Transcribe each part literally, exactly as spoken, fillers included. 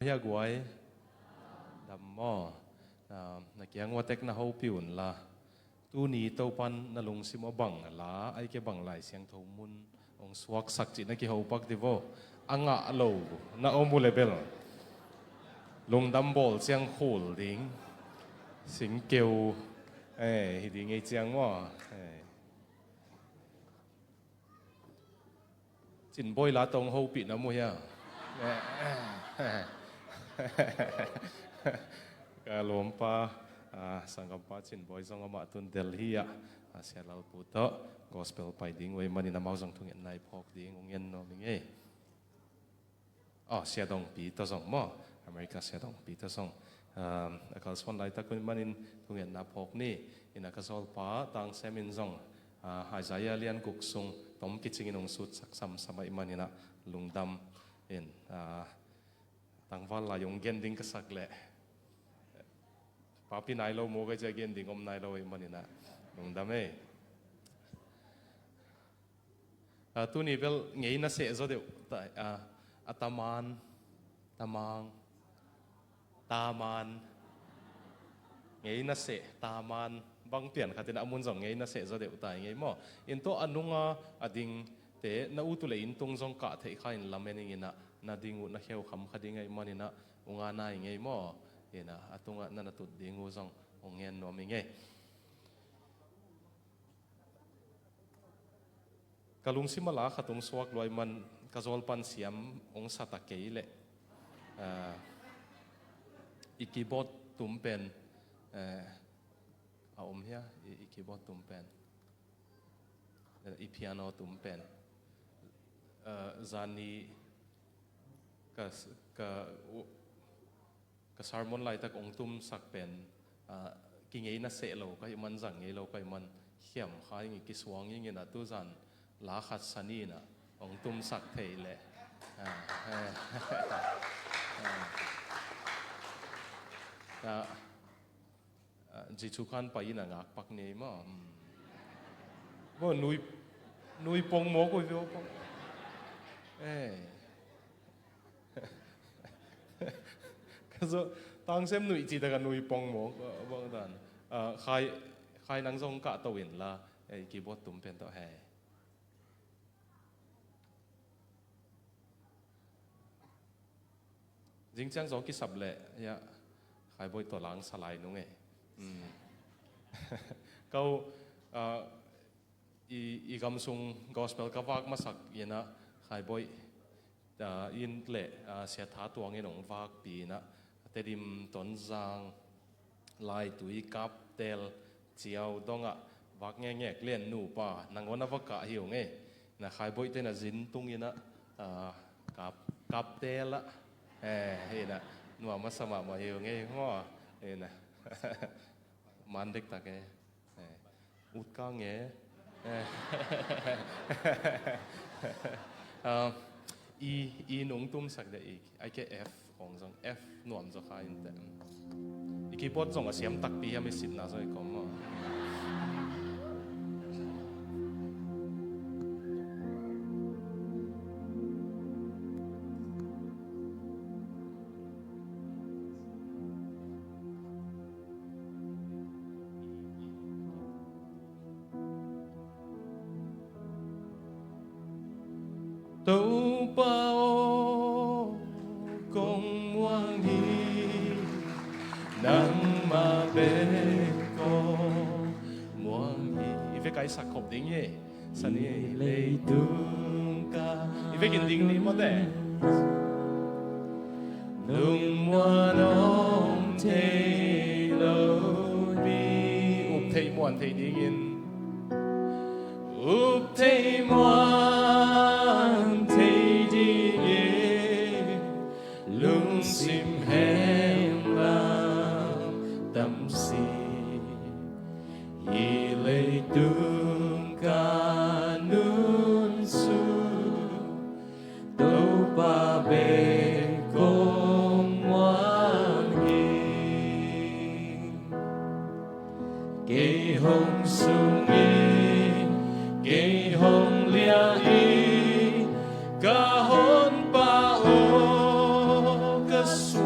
Hia guai. Dam maw? Na, na kiang uatek na hopih un la. Tuni Topan na lungsim a bang la, ai ke bang Lai Siangtho mun hong suaksak cih na kihopak di vo. A ngah lo na om uh le bel lungdam bawl ciang khul ding. Singkeu, eh, hi ding ei ciang maw? Eh. Cinbawi la tawh hong hopih na mu hia? Ka lawmpa, ah, sanggampa Cinbawi zong amah tun Delhi ah, ah, Sia Lalpu tawh gospel pai ding uh ahih manin amau zong thungetna i phawk ding uh ngen nuam ing ei. Oh, Sia Dongpi tawh zong maw? America Sia Dongpi tawh zong, um, a kalsuan laitak uh ahih manin thungetna phawk ni. Ina ka zawlpa Tang Sem in zong, ah, Isaiah lian guk sung tom kicingin hong sutsak samsam ahih manin ah lungdam in, ah, tangval lai hong gen ding ka sak leh papi nai lo maw, ka cia gen ding om nai lo ahih manin ah lungdam ei. Ah, tuni bel ngei na seh zaw deuh ta, ah, a taman, tamang, taman, ngei na seh, taman, bang pian khatin a mun zong ngei na seh zaw deuh ta ing ei maw? In tawh a nunga a dingte na ut uh le inn tung zong kah theih kha in lamen ing in ah, na ding uh na kheu kham kha ding ahih manin ah unga na ing ei maw? In ah a tungah na na tut ding uh zong hong ngen nuam ing ei. Ka lungsim a la khat hong suak lua ahih man ka zawlpan siam hong sa ta kei leh, ah, i keyboard tum pen, eh, a om hia? I, i keyboard tum pen, eh, i piano tum pen, eh, zani ka, ka, ka sermon laitak hong tumsak pen, ah, kingei na seh lo ka hih man, zang ngei lo ka hih man, khiam kha ing, i kisuang ing in ah, tuzan la khat sa ni in ah hong tumsak thei leh. Ah, eh. Ah. Ah, Jesu khan pai in a ngakpak ni ei maw? Hmm. Bo, nui, nui pong mawk uh, vio pong. Eh. Ka zo, Tang Sem nuih ci tak a nui pong mawk, ah, bang dan. Ah, Khai, Khai nang zong kah to in la, eh, keyboard tum pen tawh hei. Zing ciang zaw kisap leh, ya, Khai Bawi tawh lang sa lai nung e. Mm. Ko, ah, i, i gam sung gospel ka vak masak in ah Khai Bawi, ah, in leh, ah, Sia Tha Tuang in hong vakpi in ah, Tedim, Tonzang, Laitui, Kaptel, Ciau dongah vak ngekngek lian, nupa nangawn a va kah hi ung ei. Na Khai Bawi te na zin tung in ah, ah, Kap, Kaptel ah, eh, hi in ah nuam masa mahmah hi ung ei maw. Hi in ah man dektak e. Eh, ut kang e. Eh. Ah, i, i nung tumsak de i, ai ke F khong zong, F nuam zaw kha in teh. I keyboard zong a siam takpi hiam, i sitna zong i kom maw. Topa aw, kong muang hi, nangmah bek kong muang hi. I vek a i sak khop ding hi. Sani. I leitung ka, i vekin ding ni mawte. Lungmuan om thei lo ding. Up thei muan thei dingin. Up thei muan thei dingin. Lungsim hemlang tamsi. Hih leitung ka nunsu, Topa bek kong muang hi. Kei hong sung in, kei hong liah in, ka Honpa aw, ka sung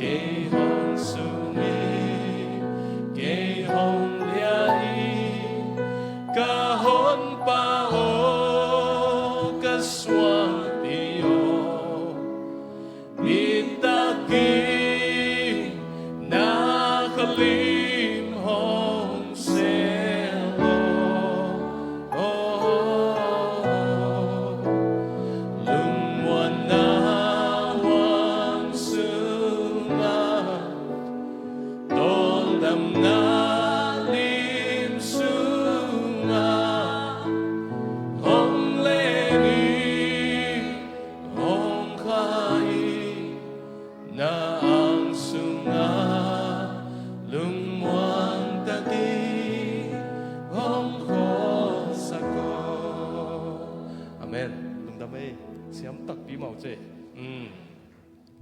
Kei hong sung hi, kei hong bia hi, ka Honpa aw, ka suangpi aw, nitak in na khalim hong sel aw. Aw, lungmuanna huang sungah, tawldamna lim sungah, hong len in, hong kha in, na ang sungah lungmuang takin hong khualsak aw. Amen. Lungdam ei. Siam takpi mah uh ci. Mm.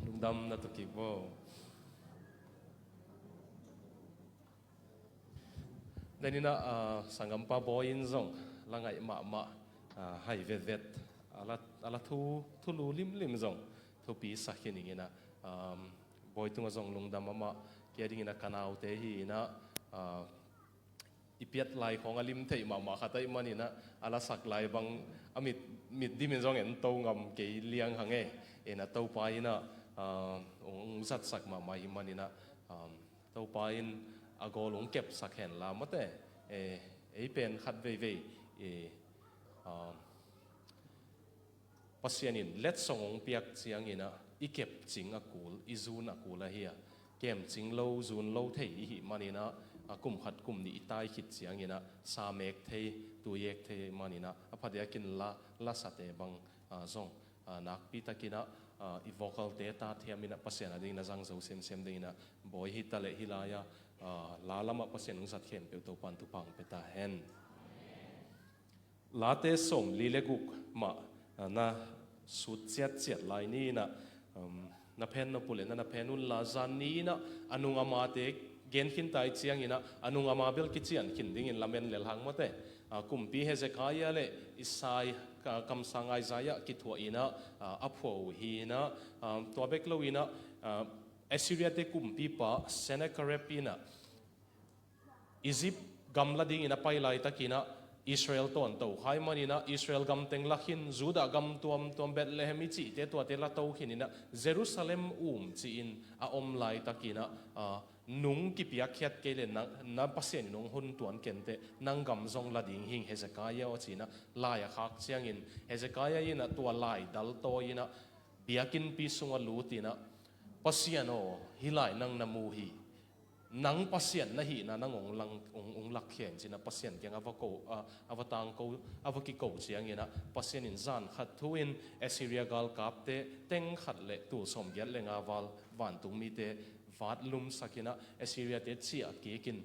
Lungdam na tawh kik bo. Danin ah, ah, sanggampa Bawi in zong la ngaih mahmah, ah, hai vetvet. A la, a la thu, thulu limlim zong thupi sa khin ing in ah, um, Bawi tungah zong lungdam, amah kei adingin ah ka naute hi in ah, ah, i piat lai khawng a lim theih mahmah khat ahih manin ah, a lasak lai bang a mit, mit dimin zong en to ngam kei liang hang e. In ah Topa in ah, ah, hong zatsak mahmah ahih manin ah, um, Topa in a gawl hong kepsak hen la mawte, eh, ei pen khat veivei, eh, ah, Pasian in letsong hong piak ciangin ah, i kepcing a kul, i zun a kul ahi a, kemcing lo, zun lo thei i hih manin ah, a kum khat kum nih i tai khit ciangin ah, sa mek thei, tui ek thei manin ah, a phadiakin la, lasate bang, ah, zong, ah, nakpi takin ah, ah, i vocal-te ta thiamin ah, Pasian adingin a zang zo semsem dingin ah, Bawi hi ta leh hih lai-ah, ah, la lamah Pasian hong zat khempeuh Topa'n thupha hong pia ta hen. Late sawmli le guk mah, ah, na sut ciatciat lai ni in ah, um, na phen nop uh leh na, na phen un la, zan ni in ah a nung a mate gen khin ta i ciangin ah, a nung a ma bel kician khin dingin lamen lel hang mawte. Ah, kumpi Hezekiah le Isai, ka, kamsang Isaiah kithuah in ah, ah, a phua uh hi in ah, ah, tua bek lo in ah, ah, Assyria-te kumpipa Sennacherib in ah Egypt gam la dingin a pai laitakin ah, Israel tawnto kha ahih manin ah, Israel gam teng la khin, Judah gam tuamtuam, Bethlehem i cihte, tuate la to khin in ah, Jerusalem um ci-in a om laitakin ah, ah, nung kipiakkhiat kei leh na, na Pasian in hong hun tuan kei inteh, nang gam zong la ding hi ing Hezekiah aw ci-in ah, lai a khak ciangin Hezekiah in ah tua lai dal tawi in ah, biakinnpi sungah lut in ah, Pasian aw, hih lai nang na mu hi. Nang Pasian na hihna nang hong lang, hong, hong lakkhia in ci-in ah Pasian kiang a va ko, a, a va tangko, a va kiko ciangin ah, Pasian in zan khat thu-in Assyria galkapte teng khat le tul sawmgiat le nga val vantung mite vatlumsak in ah, Assyria-te ciah kik in,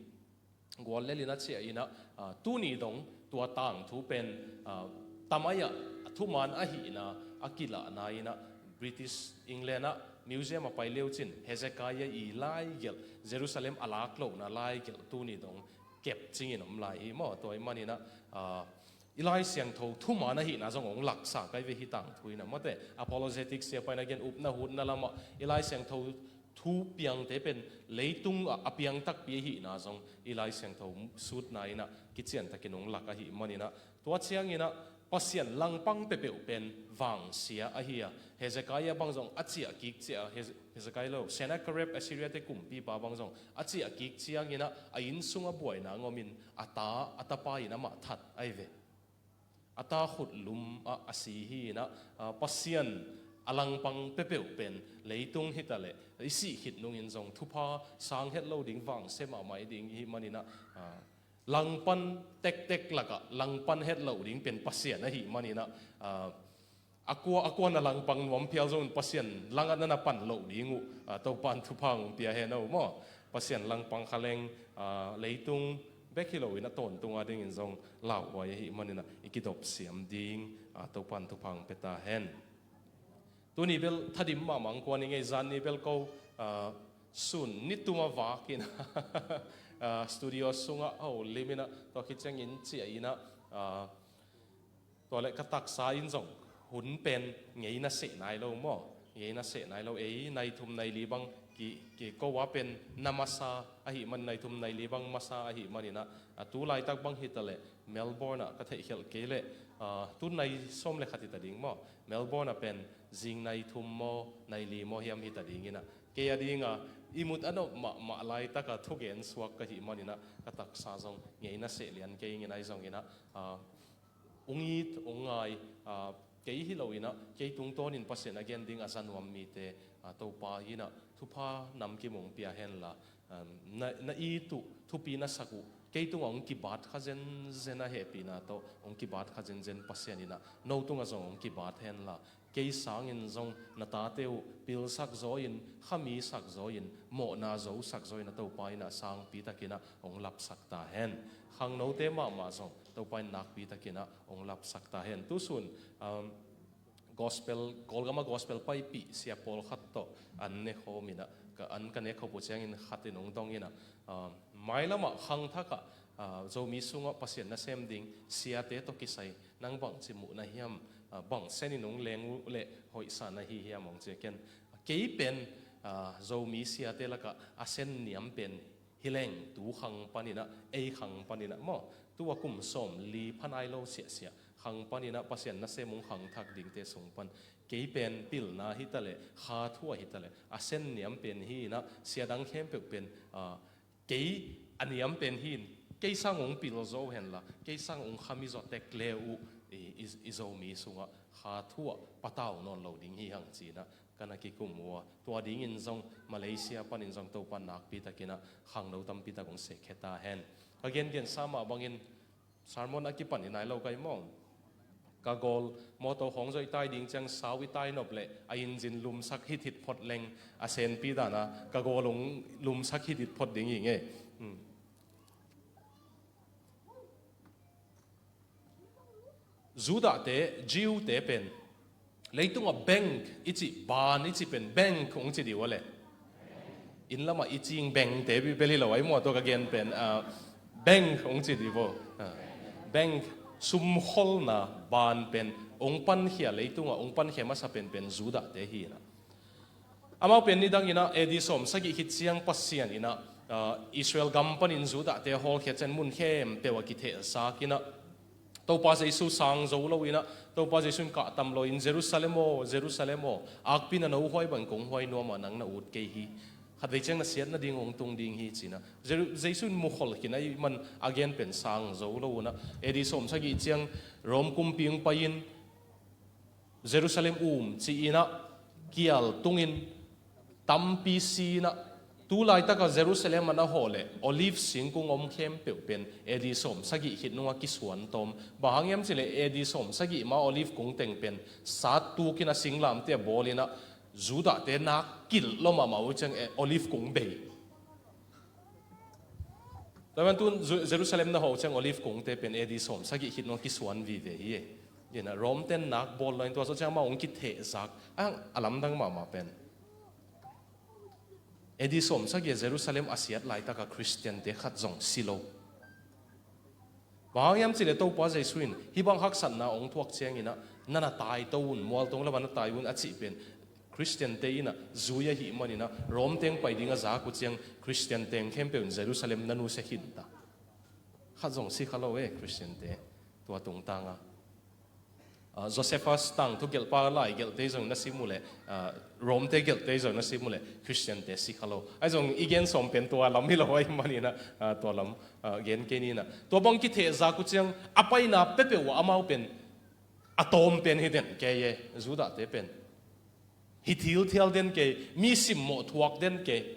guallel in a ciah in ah, ah, tuni dong tua tangthu pen, ah, tamai ah a thuman ahihna a kilahna in ah, British England ah museum a pai leucin Hezekiah i laigelh, Jerusalem a lak lohna laigelh tuni dong kepcingin om lai hi maw. Tua ahih manin ah, ah, i Lai Siangtho thuman ahihna zong hong laksa kai ve hih tangthu in ah mawte. Apologetics-te a paina gen, upna hutna lamah i Lai Siangtho thu piangte pen leitung ah a piang takpi ahihna zong i Lai Siangtho sutna in ah kiciantakin hong lak ahih manin ah, tua ciangin ah Pasian langpang peuhpeuh pen vangsia ahi a, Hezekiah bang zong a ciah kik ciah, Hez-, Hezekiah lo, Sennacherib, Assyria-te kumpipa bang zong a ciah kik ciangin ah, a inn sungah buaina hong omin, a ta, a tapa in amah that ahi ve. A ta khutlum ah a si hi in ah, ah, Pasian a langpang peuhpeuh pen leitung hi ta leh i sih khit nungin zong thupha sang het lo ding, vangsia mahmah i ding i hih manin ah, ah, langpan tektek lakah langpan het loh ding pen Pasian ahih manin ah, ah, a kua, a kua na langpang nuam phial zongin Pasian langah na na pan loh ding uh, ah, Topa'n thupha hong pia hen aw maw. Pasian langpang kha leng, ah, leitung bek hi loin a tawntung a dingin zong lauhuai ahih manin ah i kidop siam ding, ah, Topa'n thupha hong pia ta hen. Tuni bel thadim mahmah hong kuan ing ei, zan ni bel ko, ah, sun ni tum a vak in, ah, studio sungah holim in ah, tua khit ciangin ciah in ah, ah, tua leh ka taksa in zong hun pen ngei na seh nai lo maw. Ngei na seh nai lo, ei nai thum nai li bang ki, ki ko a pen na masa ahih man, nai thum nai li bang masa ahih maninah, a tu laitak bang hitaleh Melbourne ah ka theihkhelh kei leh, a, tu nai sawm le khat hita ding maw? Melbourne ah pen zing nai thum maw, nai li maw hiam hita dinginah, kei a dinga i mut a nop mahmah laitaka thugen suak ka hih maninah ka taksa zong ngei na seh lian kei ingin, ahi zonginah, a, ung it, ung ngai, a, kei hi loinah, kei tungtawnin Pasian a gen ding a za nuam mite, a, Topa inah thupha namkim ung pia henla, um, na, na it uh, thupi na sak uh, kei tungah ung kibat kha zenzen a hehpihna tawh ung kibat kha zenzen Pasian inah no tungah zong ung kibat henla, kei sangin zong na tate uh pilsak zaw in, khami sak zaw in, mawhna zo sak zaw in a Topa inah sangpi takinah ung lapsak ta hen. Khangnote mahmah zong Topa in nakpi takinah ung lapsak ta hen. Tusun, um, gospel, Kawlgama gospel paipih sia pawlkhat tawh an nekhawm inah, ka an ka nekhop uh ciangin khatin ung dong inah, um, mailamah khangthakah, uh, Zomi sungah Pasian nasem ding siate tawh kisai nang bangci muh na hiam, a, bang senin ung leng uh leh hoihsa na hi hiam ung ci a, ken kei pen, a, Zomi siate lakah a sen niam pen hi leng tu khang paninah, ei khang paninah maw, tu a kum sawm li pha nai lo siahsiah khang paninah Pasian nasem ung khangthak dingte sung pan kei pen pilna hitaleh, kha thu ah hitaleh a sen niam pen hi inah, sia dang khempeuh pen, a, kei a niam pen hi in, kei sang ung pil zaw henla, kei sang ung khami zaw tek le uh, i, i, i Zomi sungah kha thu ah patau nawn lo ding hi hang cinah ka na kikum uh a, tua dingin zong Malaysia panin zong Topa nakpi takinah khangno tampi tak ung sehkhia ta hen. Ka gengensa mah bangin, sermon a kipan i nai lo kai maw? Ka gawl mawtaw khawng zawh i tai ding ciang sau i tai nop leh a injin lumsak hithit phot leng a senpi dana ka gawl ung lumsak hithit phot ding hi ngei. Hmm. Judahte, Jew-te pen leitungah bank i cih, ban i cih pen bank ung ci dih uh a le. Inn lamah i cing bengte bibel hi lo ai maw, tua ka gen pen, ah, bank ung ci dih vo. Ah, bank, sumkholna ban pen ung pankhia, leitungah ung pankhia masa penpen Judahte hi inah. Amau pen nidang inah A D sawm sagih khit ciang Pasian inah, ah, Israel gam panin Judahte hawlkhia ciang mun khempeuh a kithehsak inah, Topa Jesu sang zo lo inah, Topa Jesu in kah tam lo in, "Jerusalem aw, Jerusalem aw, akpi na no huai bang kong huai nuam a nang na ut kei hi. Khatvei ciang na siat nading hong tung ding hi," cinah. Jeru-, Jesu in mukhol khin ahih man a gen pen sang zo lo unah, A D sawm sagih ciang Rom kumpi hong pai in, Jerusalem um ci inah, kial tungin, tampi si inah, tu laitaka Jerusalem a na hawh leh Olive singkung om khempeuh pen A D sawm sagih khit nungah kisuan tawm. Bang hang hiam cih leh A D sawm sagih ma Olive kung teng pen sat tukin a singlamte a bawl inah, Judahte nak kilh lo mahmah uh ciang, eh, Olive kung bei. Tua man tun Ju-, Jerusalem na hawh ciang Olive kungte pen A D sawm sagih khit nung kisuan vive hi e. Inah Rom ten nak bawl lo in tua zawh ciang amau hong kithehzak. A, a lamdang mahmah pen A D sawm sagih a Jerusalem a siat laitaka Khristiante khat zong si lo. Bang hang hiam cih leh Topa Jesu in hih bang haksatna hong thuak ciang inah, "Na na taito un, mualtong lamah na tai un," a cih pen Khristiante inah zui ahih man inah, Rom teng pai ding a zak uh ciang Khristian teng khempeuh in Jerusalem na nusia khin ta. Khat zong si kha lo e, Khristiante. Tua tungtangah, ah, Josephus tangthu gelhpa lai gelhte zong na sim uh leh, ah, Rom te gelhte zong na sim uh leh Khristiante si kha lo. Ahi zong i gen sawm pen tua lam hi lo ahih man inah, ah, tua lam, ah, gen kei ni inah. Tua bang kithehzak uh ciang a paina peuhpeuh ah amau pen a tawm pen hi den kei e, Judahte pen. Hi thilthial den kei, mi simmawh thuak den kei.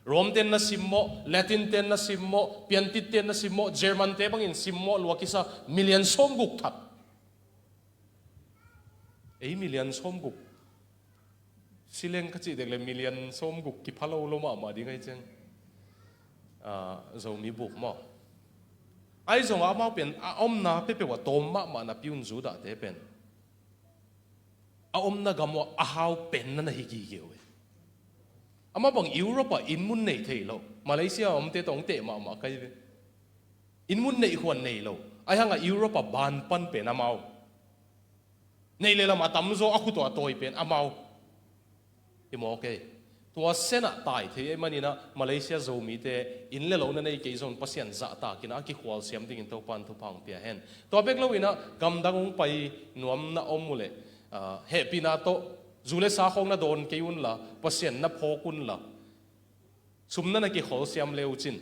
Rom ten na simmawh, Latin ten na simmawh, Piantit ten na simmawh, German te bangin simmawh lua kisa, million sawmguk thak. Ei million sawmguk. Sileng ka cih dek le million sawmguk kipha lo lo mahmah ding ahi ciang. Ah, Zomi buk maw? Ahi zongah amau pen a omna peuhpeuh a tawm mahmah napi un Judahte pen a omna gam uh a hau pen na na hi gige uh e. Amah bang Europe ah inn mun nei thei lo. Malaysia a omte tawh hong teh mahmah kai ve. Inn mun neih huan nei lo. Ahi hangah Europe ah ban pan pen amau. Neih le lam a tamzaw a khut uh a tawi pen amau. Hi mawk ei. Tua senah tai thei ei maninah Malaysia Zomite inn le lo na nei kei zong Pasian zahtakinah a kikhualsiam dingin Topan thupha hong pia hen. Tua bek loinah gamdang hong pai nuam na om uhleh, ah, hehpihna tawh zu le sa khawng na dawn kei unla, Pasian na phawk unla, sum na na kikholsiam le uh cin.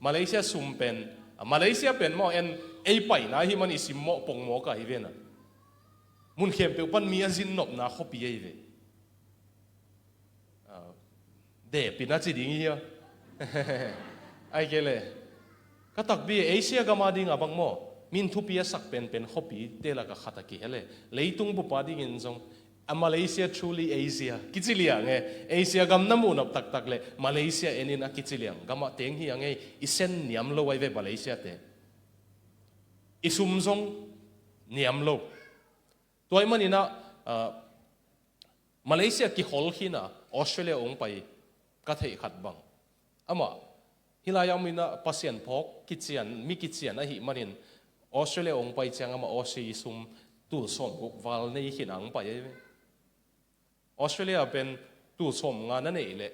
Malaysia sum pen, ah, Malaysia pen maw en ei paina hi man i simmawh pongmawk a hi venah. Mun khempeuh pan mi a zinnopna khuapi ei ve. Ah, depin a ci ding hi a. Ai kei le. Ka takpi Asia gam a dinga bang maw, min thupi a sak penpen khuapite laka khat a kihel e. Leitung bupa dingin zong a Malaysia truly Asia kici liang e. Asia gam na muhnop taktak le Malaysia enin a kici liang gamah teng hi a ngei. I sen niam lo ai ve Malaysia te. I sum zong niam lo. Tua i maninah, ah, Malaysia kihol khin a Australia ong pai ka theih khat bang. Amah hih lai-ah minah Pasian phawk kician, mi kician ahi manin Australia ong pai ciang amah Aussie sum tul sawm guk val nei khin ang pai ei ve. Australia pen tul sawm nga na neih leh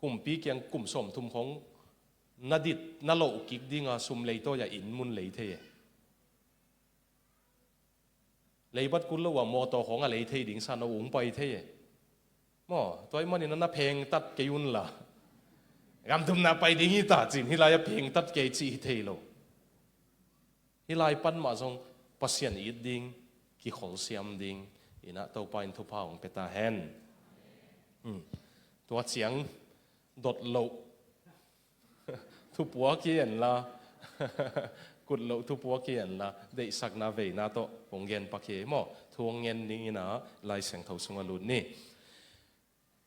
kumpi kiang kum sawm thum khong na dit na loh kik dinga sum leitawi a inn mun lei thei e. Leibat kul lo a mawtaw khawng a lei thei ding san a ung pai thei e. Maw, tua i manin a na phengtat kei unla. Gamtumna pai ding hi ta cin hih lai a phengtat kei cih hi thei lo. Hih lai pan mah zong Pasian it ding, kikholsiam ding, inah Topa in thupha hong pia ta hen. Hmm. Tua ciang dot loh thupuak hi en la, kut loh thupuak hi en la, deihsakna veina tawh hong gen pak hi maw. Thu hong ngen dingin a Lai Siangtho sungah lut ni.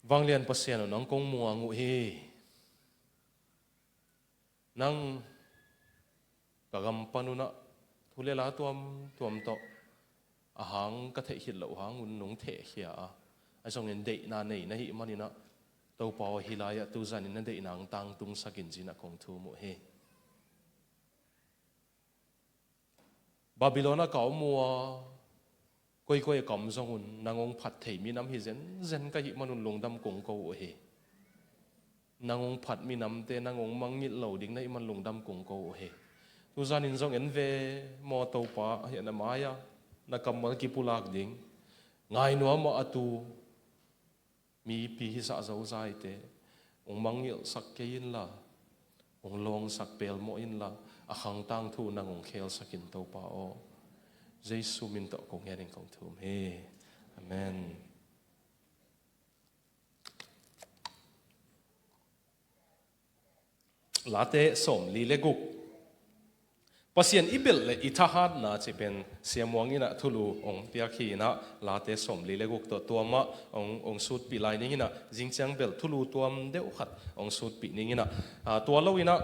Vanglian Pasian aw, nang kong muang uh hi. Nang ka gam pan unah thu le la tuamtuam tawh a hang ka theih khit loh hang un nong thehkhia a, a zongin deihna nei na hih maninah Topa aw, hih lai-ah tuzanin na deihna hong tangtungsakin cinah kong thum uh hi. Babylon ah ka om uh a, koikoi a ka om zong un nang hong phat thei minam hi zenzen ka hih man un lungdam kong ko uh hi. Nang hong phat minamte nang hong mangngilh lo ding na hih man lungdam kong ko uh hi. Tuzanin zong en ve maw Topa, hih na mai-a na kammal kipulak ding. Ngai nuam ah a tu mipi hi zahzozaite hong mangngilhsak kei inla, hong lawngsak pelmawh inla, a khang tangthu nang hong khelsak in Topa aw. Jesu min tawh kong ngenin kong thum hi. Amen. Late sawmli le guk. Pasian i belh le i thahatna cih pen Sia Muang inah thulu hong piak hi inah Late sawmli le guk tawh tua mah hong, hong sutpih lai ning inah zingciang bel thulu tuam deuh khat hong sutpih ning inah, ah, tua lo inah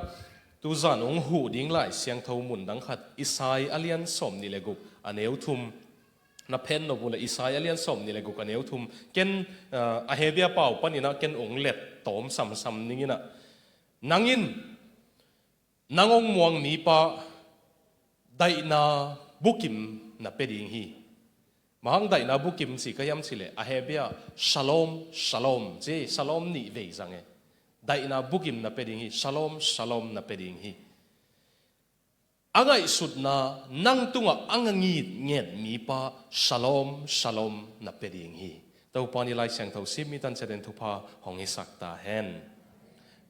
tuzan hong huh ding Lai Siangtho mun dang khat Isai a lian sawmnih le guk a neu thum na phen nop uh le Isai a lian sawmnih le guk a neu thum ken, ah, a Hebia pau pan inah ken hong let tawm samsam ning inah. Nang in nang hong muang mipa daihna bukim na pia ding hi. Mahang daihna bukim ci ka hiam cih leh a Hebia shalom, shalom ci, shalom nih vei zang e. Daihna bukim na pia ding hi, shalom, shalom na pia ding hi. A ngaihsutna nang tungah a ngit nget mipa shalom, shalom na pia ding hi. Topa nih Lai Siangtho sim i tan ciatin thupha hong hisak ta hen.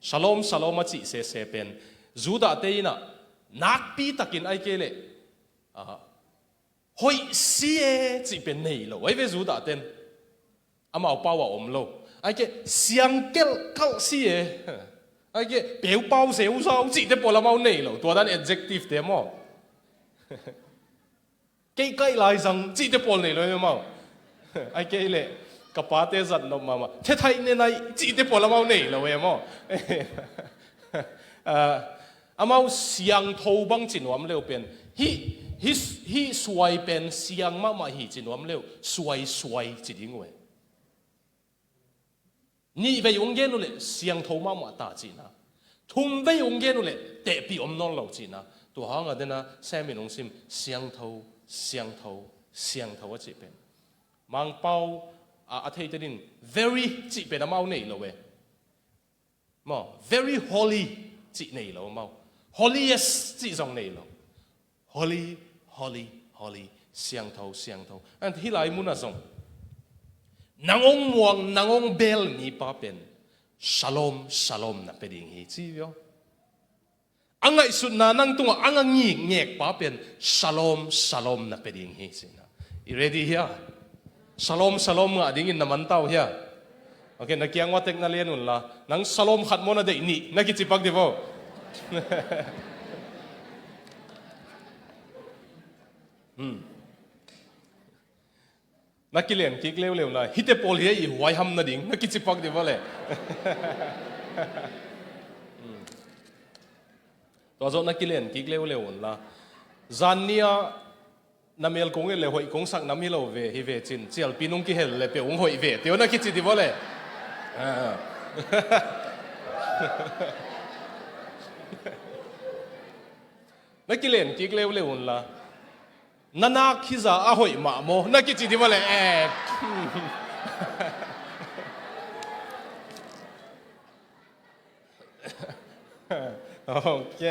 Shalom, shalom a cih sese pen Judah te inah nakpi takin ai kei leh, ah, hoih si e cih pen nei lo ai ve Judah ten. Amau pau a om lo. Ai kei siang kelh kalh si e. Ai kei peu pau zeuzau cihte pawl amau nei lo. Tua dan adjective te maw. Keikaih laizang cihte pawl nei lo e mau. Ai kei leh ka pate zat nop mahmah. Thethaih nenaih cihte pawl amau nei lo e mau. Ah, amau siangtho bang ci nuam leu pen. Hih, hih, hih suai pen siang mahmah hi ci nuam leu. Suai, suai ci ding uh e. Nih vei hong gen uh leh siangtho mahmah ta cihna. Thum vei hong gen uh leh tehpih om nawn lo cihna. Tua hanga dena semin hong sim siangtho, siangtho, siangtho a cih pen. Mangpau a, a theite din very cih pen amau nei lo e. Maw, very holy cih nei lo amau. Holiest cih zong nei lo. Holy, holy, holy, siangtho, siangtho. And hih lai munah zong nang hong muang, nang hong bel mipa pen shalom, shalom na pia ding hi ci vio. A ngaihsutna nang tungah a ngingek pa pen shalom, shalom na pia ding hi ci na. I ready hia? Shalom, shalom ngah dingin na mantau hia? Ok, na kiang ua tek na len unla, nang shalom khat maw na deih nih na kici pak di vo. Hmm. Na kilen kik leuleu na, hihte pawl hi a i huai ham na ding na kici pak di vo le. Hmm. Tua zawh na kilen kik leuleu unla, zan ni-a na mel kong et le hoih kong sak nam hi lo ve, hi ve cin, cialpi nung kihel le peuh hong hoih ve teu na kici di vo le. Ah. Na kilen kik leuleu unla, na nak hi za a hoih mah maw na kici di vo le. Eh. Ok.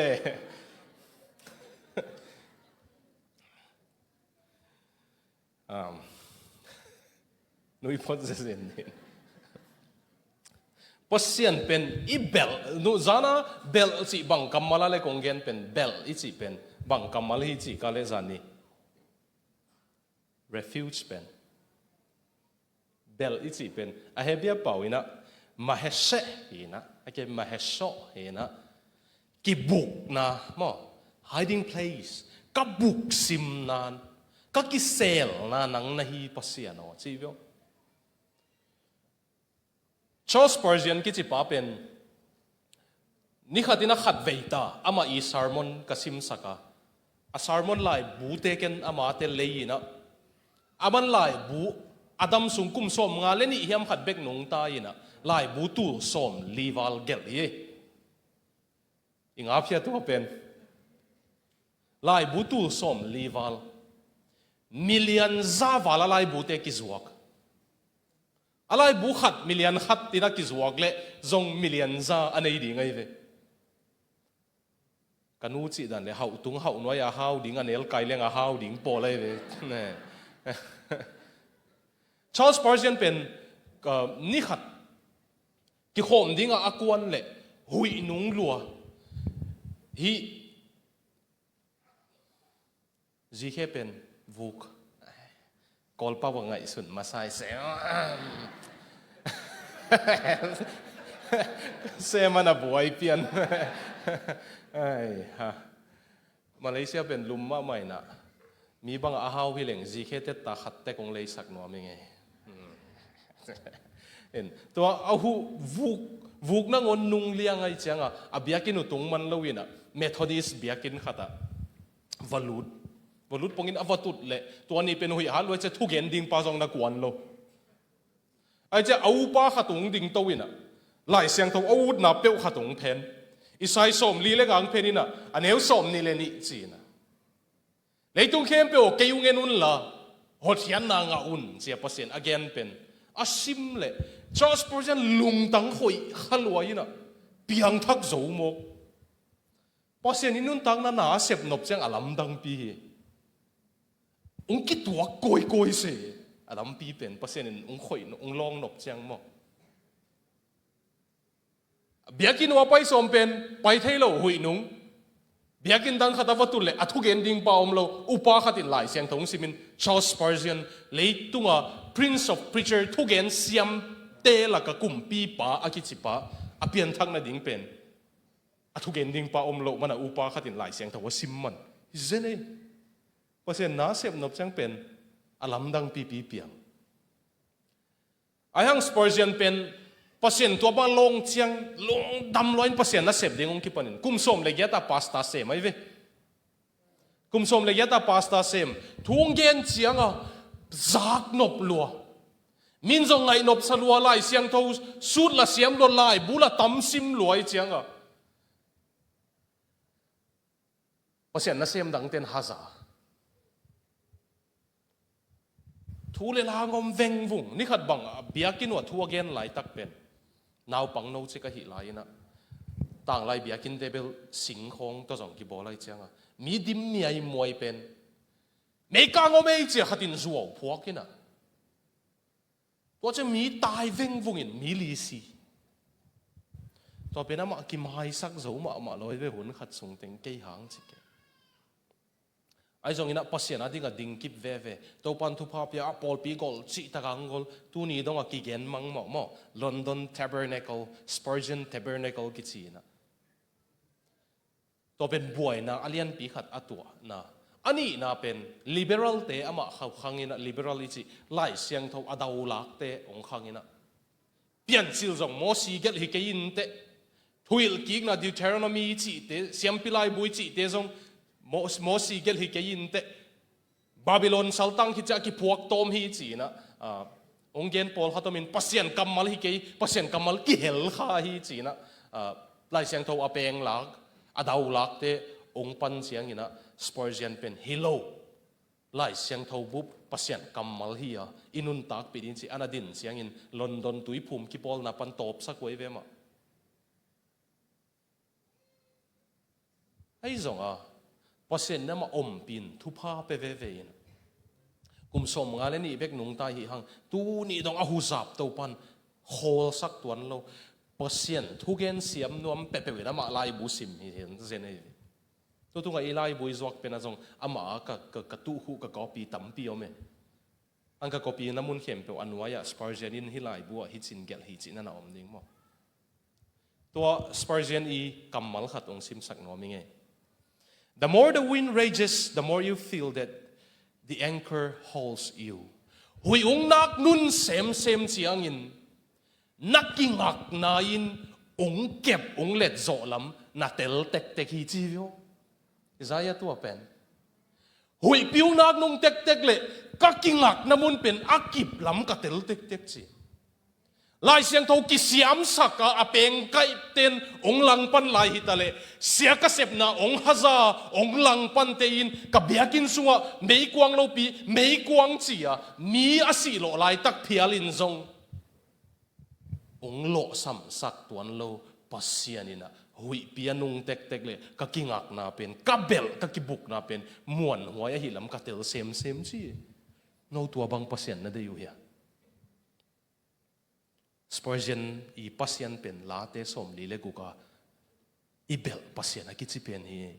Um, nui phot zezen nin. Pasian pen i belh, nu zana belh cih bang kammal a le kong gen pen, belh i cih pen bang kammal hi cih ka le zani. Refuge pen. Belh i cih pen a Hebrew pau inah maheseh hi inah, a ke maheseh hi inah, kibukna maw, hiding place, ka buksimna, ka kiselna nang na hi Pasian aw ci vio. Charles Spurgeon kici pa pen, ni khat in a khat vei ta amah i sermon ka simsak a, a sermon laibu te ken amate lei inah, aman laibu a dam sung kum sawm nga le nih hiam khat bek nungta inah laibu tul sawm li val gelh hi. I ngap hia tua pen? Laibu tul sawm li val, million za val a laibute kizuak. A laibu khat million khat in a kizuak leh zong million za a nei ding ahi ve. Ka nu cih dan le hauh tung hauh nuai a hau ding, a nel kai leng a hau ding pawl ahi ve. Charles Spurgeon pen, uh, ni khat kikhawm dingah a kuan leh huih nung lua hi. Zikhe pen vuk. Kawlpau a ngaihsun masa i sem. Sem a na buai pian. Ai, ha. Malaysia pen lum mahmah inah, mi bangah a hau hi leng zikhe tetta khat tek hong leisak nuam i ngei. En, tua a huh vuk, vuk nangawn nung liang ahi ciangah a biakinn uh tung man lo inah Methodist biakinn khatah va lut. Va lut pongin a va tut leh tua ni pen huih hat lua cia, thugen ding pa zong na kuan lo. Ahi cia a upa khat tung ding to inah Lai Siangtho a utna peuh khat tung phen. Isai sawm li le nga phen inah a neu sawm nih le nih ci inah, leitung khempeuh aw, kei ung en unla, hotkhiatna ngah un, cia Pasian a gen pen a sim leh Charles Spurgeon lungtang hoih kha lua inah piangthak zo mawk. Pasian in nuntakna na a sep nop ciang a lamdangpi hi. Ung kituak kawikawi se a lampi pen Pasian in ung khoih, ung lawng nop ciang maw. Biakinn uh a pai sawm pen pai thei lo huih nung. Biakinn dang khat a va tut leh a thugen ding pa om lo, upa khat in Lai Siangtho hong simin Charles Spurgeon leitunga Prince of Preacher, thugen siamte laka kumpipa a kicipa, a pianthak nading pen a thugen ding pa om loh mana upa khat in Lai Siangtho a sim man hi zen ei. Pasian na a sep nop ciang pen a lamdang pipi piang. Ahi hang Spurgeon pen Pasian tua bang lawng ciang lungdam lua in Pasian nasep ding hong kipanin kum sawm le giat a pastor sem ahi ve. Kum sawm le giat a pastor sem, thu hong gen cianga zak nop lua, min zong ngaih nopsa lua, Lai Siangtho sut la siam lua, laibu la tam sim lua ahi cianga Pasian nasem dangten haza. Thu le la hong om vengvung. Ni khat bang a biakinn uah thu a gen laitak pen naupang no cik ahih lai-in ah, tanglai biakinnte bel singkhawng tawh zong kibawl ahih ciangin ah, mi dim miaimuai pen, meika hong om ei ci-a khat in zuau phuak in ah, tua ciang mi tai vengvung in mi li si. Tua pen amah kimaisak zo mahmah lo hi ve, hun khat sung teng kei hang ci kei. Ahi zongin ah Pasian a ding a dingkip veve, Topa'n thupha pia a pawlpi gol cihtak a hong gol, tuni dong a kigen mang mawh maw, London Tabernacle, Spurgeon Tabernacle kici in ah. Tua pen buaina a lianpi khat a tuahna. A nihna pen liberalte amah khau khang in ah, liberal i cih Lai Siangtho a daulakte hong khang in ah, Piancil zong Mosi gelh hi kei inteh. Thuhilhkikna Deuteronomy cihte, Siampi Laibu cihte zong Mo-, Mosi gelh hi kei inteh. Babylon saltang khit ciang a kiphuak tawm hi ci-in ah, ah, hong gen pawlkhat om in, Pasian kammal hi kei, Pasian kammal kihel kha hi ci-in ah, ah, Lai Siangtho a penglak, a daulakte hong pan ciangin ah, Spurgeon pen hi lo. Lai Siangtho bup Pasian kammal hi a, i nuntakpih ding ci-in a na din ciangin London tuiphum kipawlna pan tawpsak huai ve mah. Ahi zong a, Pasian in amah ompih in thupha pia veve in, kum sawmnga le nih bek nungta hi hang, tuni dong a huzap Topa'n khawlsak tuan lo. Pasian thugen siam nuam peuhpeuh in amah laibu sim hi hen zen ahi ve. Tutung a i laibu i zuak pen ah zong amah a ka, ka, ka tuh uh ka copy tampi om e. Ang ka copy na mun khempeuh a nuai-ah Spurgeon in hih laibu ah hih ci-in gelh hi ci-in a na om ding maw. Tua Spurgeon i kammal khat hong simsak nuam ing e. The more the wind rages, the more you feel that the anchor holds you. Huih hong nak nun semsem ciangin na kingakna in hong kep, hong let zawh lam na tel tektek hi ci hi aw. Isaiah tua pen. Huihpi hong nak nung tektek leh ka kingakna mun pen a kip lam ka tel tektek ci. Lai Siangtho kisiamsak a, a pengkaihten hong langpan lai hi ta leh, sia ka sepna hong haza hong langpante in ka biakinn sungah meikuang lopi, meikuang ci-a mi a sihlawh laitak phial in zong hong lawhsamsak tuan lo Pasian in ah, huihpi a nung tektek leh ka kingakna pen, ka belh, ka kibukna pen muanhuai ahih lam ka tel semsem ci. No tua bang Pasian na deih uh hia? Spurgeon i Pasian pen Late sawmli le guk a i belh Pasian a kici pen hi.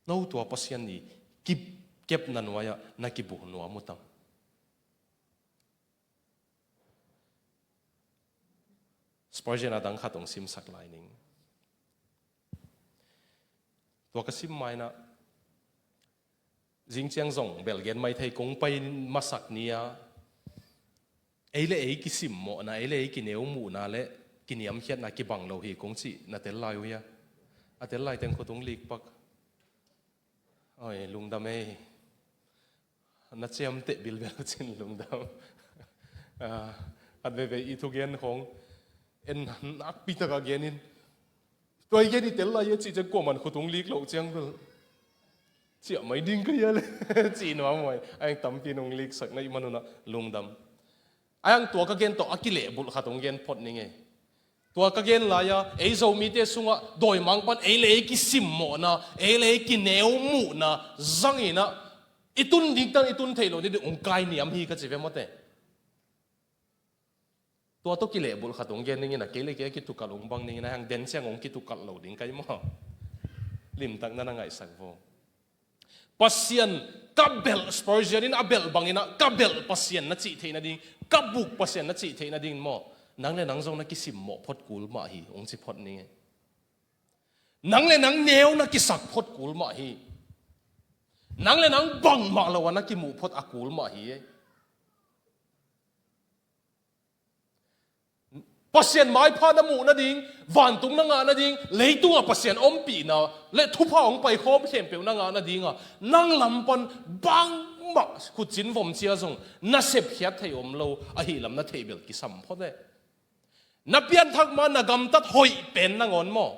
No tua Pasian i kip, kepna nuai-ah na kibu nuam uh tam? Spurgeon a dang khat hong simsak lai ning. Tua ka sim ma-in ah, zing ciang zong belgen mai thei, kong pai masak ni-a ei le ei kisimmawhna, ei le ei kineu muhna le kiniamkhiatna kibang lo hi kong cih na tel lai uh hia? A tel lai teng khut hong likpak. Oi, lungdam ei. Na ciamteh bilbel cin lungdam. Ah, khat veve i thugen khong en nakpi taka genin, tua i gen i tel lai a cih ciang kuaman khut hong lik loh ciang bel ciah mai ding ka hia le cih nuam huai. A eng tampi in hong liksak na hih manun ah lungdam. A eng tua ka gen tawh a kilehbulh khat hong gen phot ning ei. Tua ka gen lai-a, ei Zomite sungah dawimangpa'n ei le ei kisimmawhna, ei le ei kineu muhna zangin ah, i tun ding tan i tun theih loh ding hong kainiam hi ka ci ve mawte. Tua tawh kilehbulh khat hong gen ning in ah, kei le kei a kitukalh hong bang ning in ah, hang den ciang hong kitukalh lo ding ka hi maw? Limtakna na ngaihsak vo. Pasian ka belh, Spurgeon in a belh bangin ah, ka belh Pasian na cih theih nading, ka buk Pasian na cih theih nading maw, nang le nang zong na kisimmawh phot kul mah hi, hong ci phot ning ei. Nang le nang neu na kisak phot kul mah hi. Nang le nang bangmah lo a na kimuh phot a kul mah hi ei. Pasian maipha na muh nading, vantung na ngah nading, leitungah Pasian ompihna le thupha hong paikhawm khempeuh na ngah nadinga, nang lam pan bangmah khutcin vom cia zong na sepkhiat thei om lo ahih lam na theih bel kisam phot e. Na pianthak ma na gamtat hoih pen nangawn maw,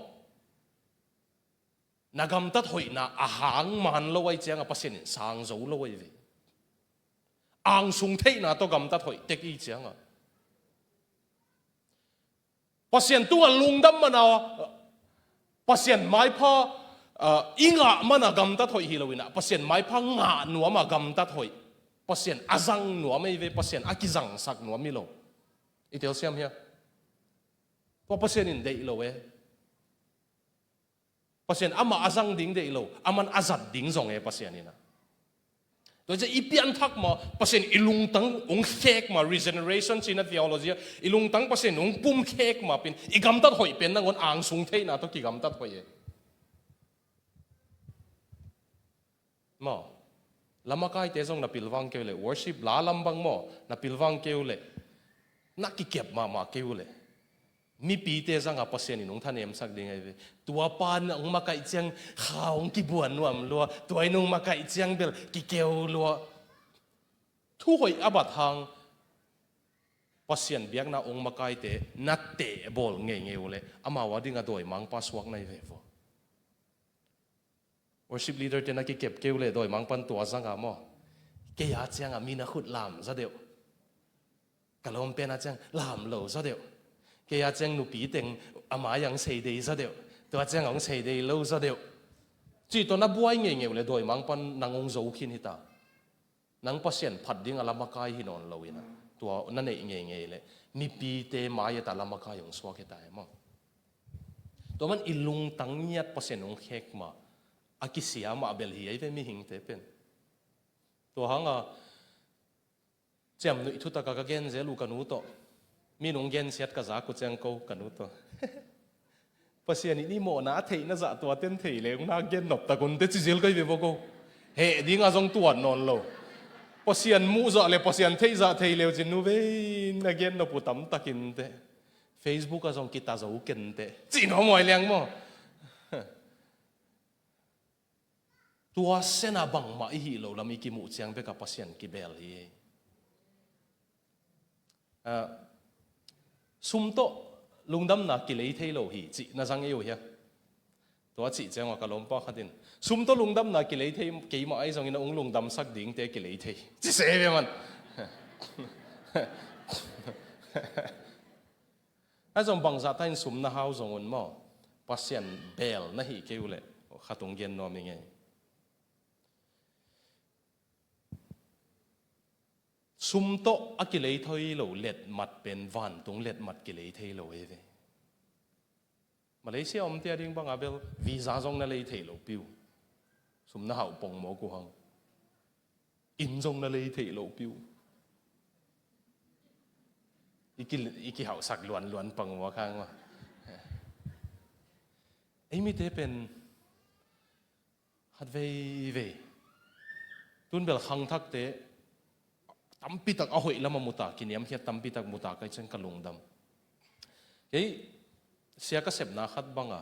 na gamtat hoihna a hang man lo ahih ciangah Pasian in sang zo lo ahi ve. angsung theihna tawh gamtat hoih tek i cianga, Pasian tungah lungdam mana, Pasian maipha, ah, i ngah mana gamtat hoih hi lo inah, Pasian maipha ngah nuama gamtat hoih. Pasian a zang nuam ei ve, Pasian a kizangsak nuam hi lo. I telsiam hia? Tua Pasian in deih lo e. Pasian amah a zang ding deih lo, aman a zat ding zong e Pasian inah. Tua ciah i pianthak ma, Pasian i lungtang hong khek ma, regeneration cina theology a, i lungtang Pasian hong pum khek ma pen, i gamtat hoih pen nangawn angsung theihna tawh kigamtat hoih e. Maw, lamakaite zong na pilvang keu leh, worship la lam bang maw, na pilvang keu leh, na kikep mahmah keu leh, mipite zanga Pasian in hong thanemsak ding ahi ve. Tua pa nong makaih ciang kha hong kibuan nuam lua, tua in hong makaih ciang bel kikeu lua. Thu hoih a bat hang Pasian biakna hong makaite na tehbawl ngeingei uh leh, amau a dinga dawimangpa suak na hi ve vua. Worship leader te na kikep keu leh dawimangpan tua zanga maw, kei a cianga mi na khut lam zaw deuh. Ka lawm pen a ciang lam lo zaw deuh. Kei a ciang nupi teng a mai-ah hong sei dei zaw deuh. Tua cianga hong sei dei lo zaw deuh. Cih tawh na buai ngeingei uh leh dawimangpan nang hong zo khin hita. Nang Pasian phat dinga lamakai hi nawn lo inah, tua na neih ngeingei leh mipite mai-ah ta lamakai hong suak hita e maw. Tua man i lungtang ngiat Pasian hong khek ma, a kisia mah bel hi ahi ve mihingte pen. Tua hanga ciamnuih thutaka ka gen zel uh ka nu tawh. Mi nung gensiat ka zak uh ciang ko ka nu tawh, Pasian in i mawhna a theihna zah tua ten thei leng na gen nop tak un te ci zel ka hi ve vua ko. Heh dinga zong tuat nawn lo. Pasian muh zah le Pasian theih zah thei leu cin nu vei na gen nop uh tamtakin te. Facebook ah zong kita zo ken te. Cih nuam huai liang maw. Tua sena bangmah i hih loh lam i kimuh ciang beka Pasian kibel hi. Ah, sum tawh lungdamna kilei thei lo hi cih na zang ei uh hia? Tua cih ciangah ka lawmpa khat in, sum tawh lungdamna kilei thei keimah ahi zongin a hong lungdamsak dingte kilei thei ci se ve man. A zong bangzah ta in sum na hau zong un maw, Pasian bel na hih kei uh leh khat hong gen nuam i ngei. Sum tawh a kilei thei lo letmat pen vantung letmat kilei thei lo ei ve. Malaysia omte a ding banga bel visa zong na lei thei lo piu. Sum na hauh pongmawk uh hang. Inn zong na lei theih loh piu. I ki, i kihauhsak luanluan pang uh a khang uh a. Ei mite pen khat veivei tun bel khangthakte tampitak a hoih lamah muta, kiniamkhiat tampitak muta kai ciang ka lungdam. Kei sia ka sepna khat banga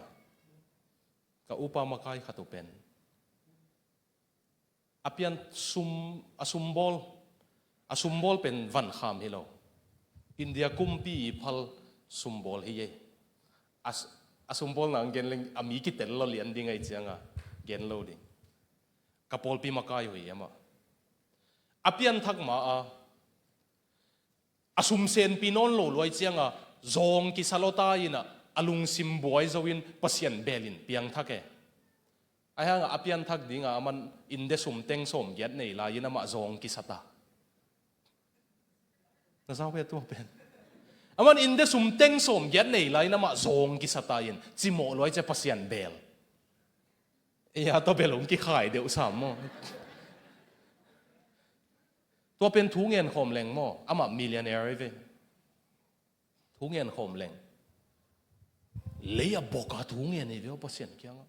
ka upa makai khat uh pen a pian sum, a sumbawl, a sumbawl pen vankham hi lo. India kumpi i phal sumbawl hi ei. A s-, a sumbawl nang gen leng a mi kitel lo lian ding ahi cianga gen lo ding. Ka pawlpi makai uh hi amah. A pianthak ma a a sum senpi nawn lo luai cianga zawng kisa lawta inah a lungsim buai zo in Pasian belin piangthak e. Ahi hanga a pianthak dinga aman innte sum teng sawmgiat nei lai-in amah zawng kisa ta. Na zau ve tua pen. Aman innte sum teng sawmgiat nei lai-in amah zawng kisa ta in cimawh luai cia Pasian bel. Ei a tawh bel hong kikhai deuh sam maw. Tua pen thu ngen khawm leng maw, amah millionaire ei ve. Thu ngen khawm leng. Lei a bawka thu ngen ei ve aw Pasian kiangah.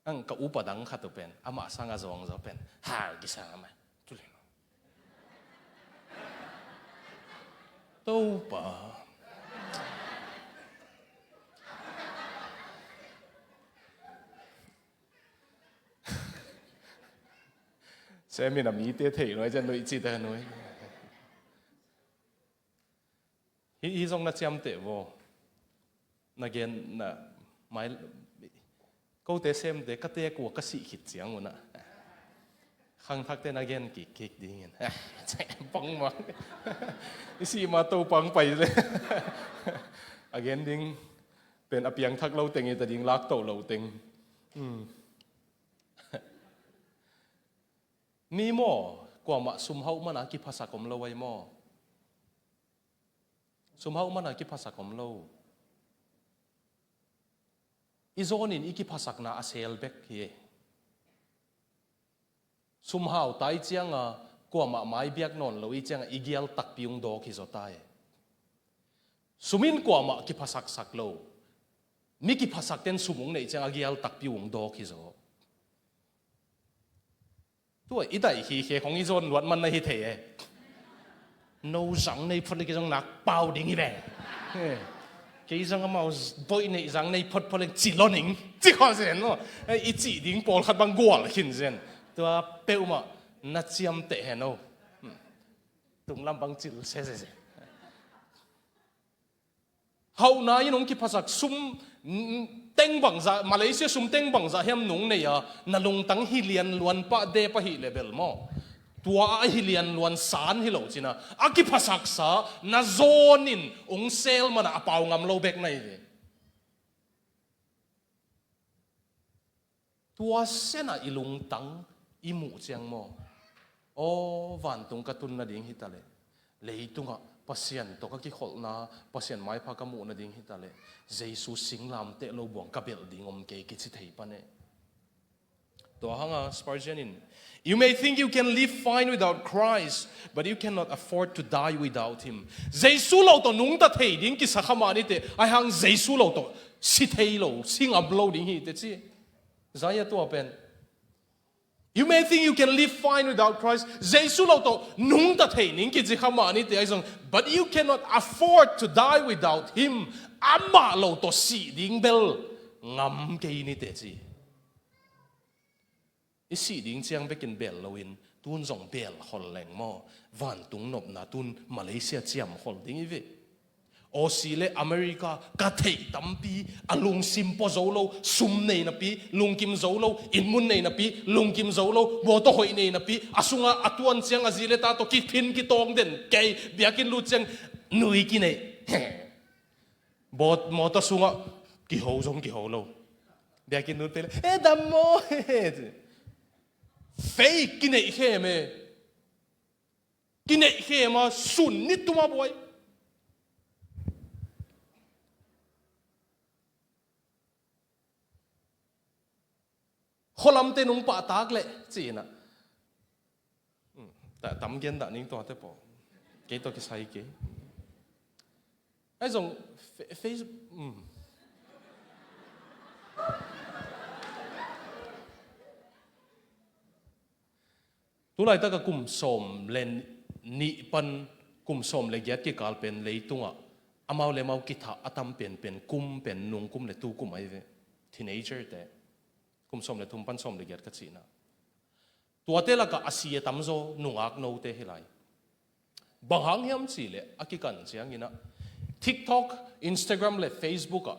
Ang ka upa dang khat uh pen amah sanga zawng zaw pen hal kisa amah. Tule maw. Topa. Semin a mite thei nuai cian nuih cite nuai. Hi, hi zong na ciamteh vaw. Na gen na mai kote semte ka tek uh a ka sih khit ciang unah. Khangthakte na gen kikkik dingin. Bangmah. I sih ma to pang pai le. A gen ding pen a piangthak lo teng i ta ding lak to lo teng. Hmm. Mi maw, kuamah sumhauh mana kiphasak om lo ai maw? Sumhauh mana kiphasak om lo. I zawnin i kiphasakna a sel bek hi. Sumhau tai cianga kuamah mai biak nawn lo i cianga i gial takpi ung dawk hi zaw tai. Sumin kuamah kiphasaksak lo. Mi kiphasakten sum ung neih cianga gial takpi ung dawk hi zaw. Tua i daih hi khe khong i zawn luat man na hi thei e. No zang nei phot le kei zong nak pau ding hi ve. Kei zong amau boih neih zang nei phot phot le ci lo ning ci kho zen maw. I cih ding pawlkhat bang gual khin zen. Tua peuhmah na ciamteh hen o. Tunglam bang cil sesese. Hauhna in hong kiphasak sum teng bangzah, Malaysia sum teng bangzah hiam nung nei a, na lungtang hi lianluan pah dep ahih le bel maw? Tua a hi lianluan san hi lo cina a kiphasaksa na zawnin hong sel mana a pau ngam lo bek na hi ve. Tua sena i lungtang i muh ciang maw? Aw, vantung ka tun nading hi ta leh, leitungah Pasian tawh ka kikholhna, Pasian maipha ka muh nading hi ta leh, Jesu singlamteh lo buang ka belh ding om kei kici thei pan e. Tua hanga Spurgeon in, "You may think you can live fine without Christ, but you cannot afford to die without him." Jesu lo tawh nungta thei ding kisa kha mah nite, ai hang Jesu lo tawh si thei lo, si ngam lo ding hi te ci. Zaya tua pen. "You may think you can live fine without Christ." Jesu lo tawh nungta thei ning kici kha mah nite ai zong, "But you cannot afford to die without him." Amah lo tawh sih ding bel ngam kei nite ci. I sih ding ciang bekin bel loin tun zong bel khol leng maw? Vantung nopna tun Malaysia ciam khol ding i ve. Aussie le America ka theih tampi a lungsim pua zo lo, sum nei napi lungkim zo lo, innmun nei napi lungkim zo lo, mawtaw hoih nei napi, a sunga a tuan ciang a zi le ta tawh kiphin kitawng den kei, biakinn lut ciang nui kineih. Bawt mawtaw sungah kiho zong kiho lo. Biakinn lut pei le, "E dam maw?" Fei kineih khem e. Kineih khem a sun nit tuma buai. Khualamte nung pahtak leh ci-inah. Hmm, ta-, tam gen dah ning tuate paw. Kei tawh kisai kei. Ai zong fe-, face, hmm. Tulaitaka kum sawm le nih pan kum sawm le giat kikal pen leitungah amau le amau kithah a tam penpen kum pen nung kum le tu kum ahi ve. Teenager te. Kum sawm le thum pan sawm le giat ka cihna. Tuate lakah a si a tamzaw nungak note hi lai. Bang hang hiam cihleh a kikan cianginah TikTok, Instagram le Facebook ah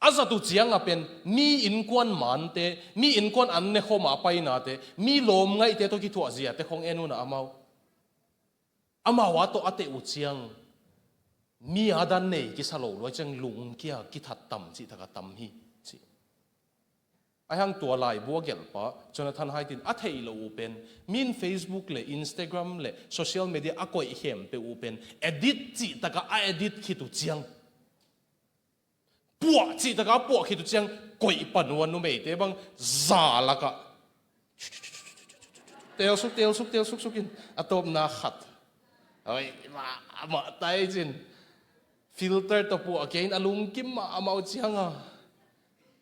a zat uh cianga pen mi innkuan mante, mi innkuan an nekhawma a painate, mi lawmngaihte tawh kithuahziate khong en unah amau. Amau a tawh a teh uh ciang mi a dan nei kisa lo luai ciang lungkia kithat tam cihtaka tam hi ci. Ai hang tua laibu a gelhpa Jonathan Haidt in a theih loh uh pen min Facebook le Instagram le social media a koih khempeuh uh pen edit cihtaka a edit khit uh ciang, puah cihtaka a puah khit uh ciang koih pan uh a numeite bang za lakah telsuk telsuk telsuk sukin a tawpna khat. Oi, mah, mah tai cin. Filter tawh puah kei in a lungkim mah amau cianga.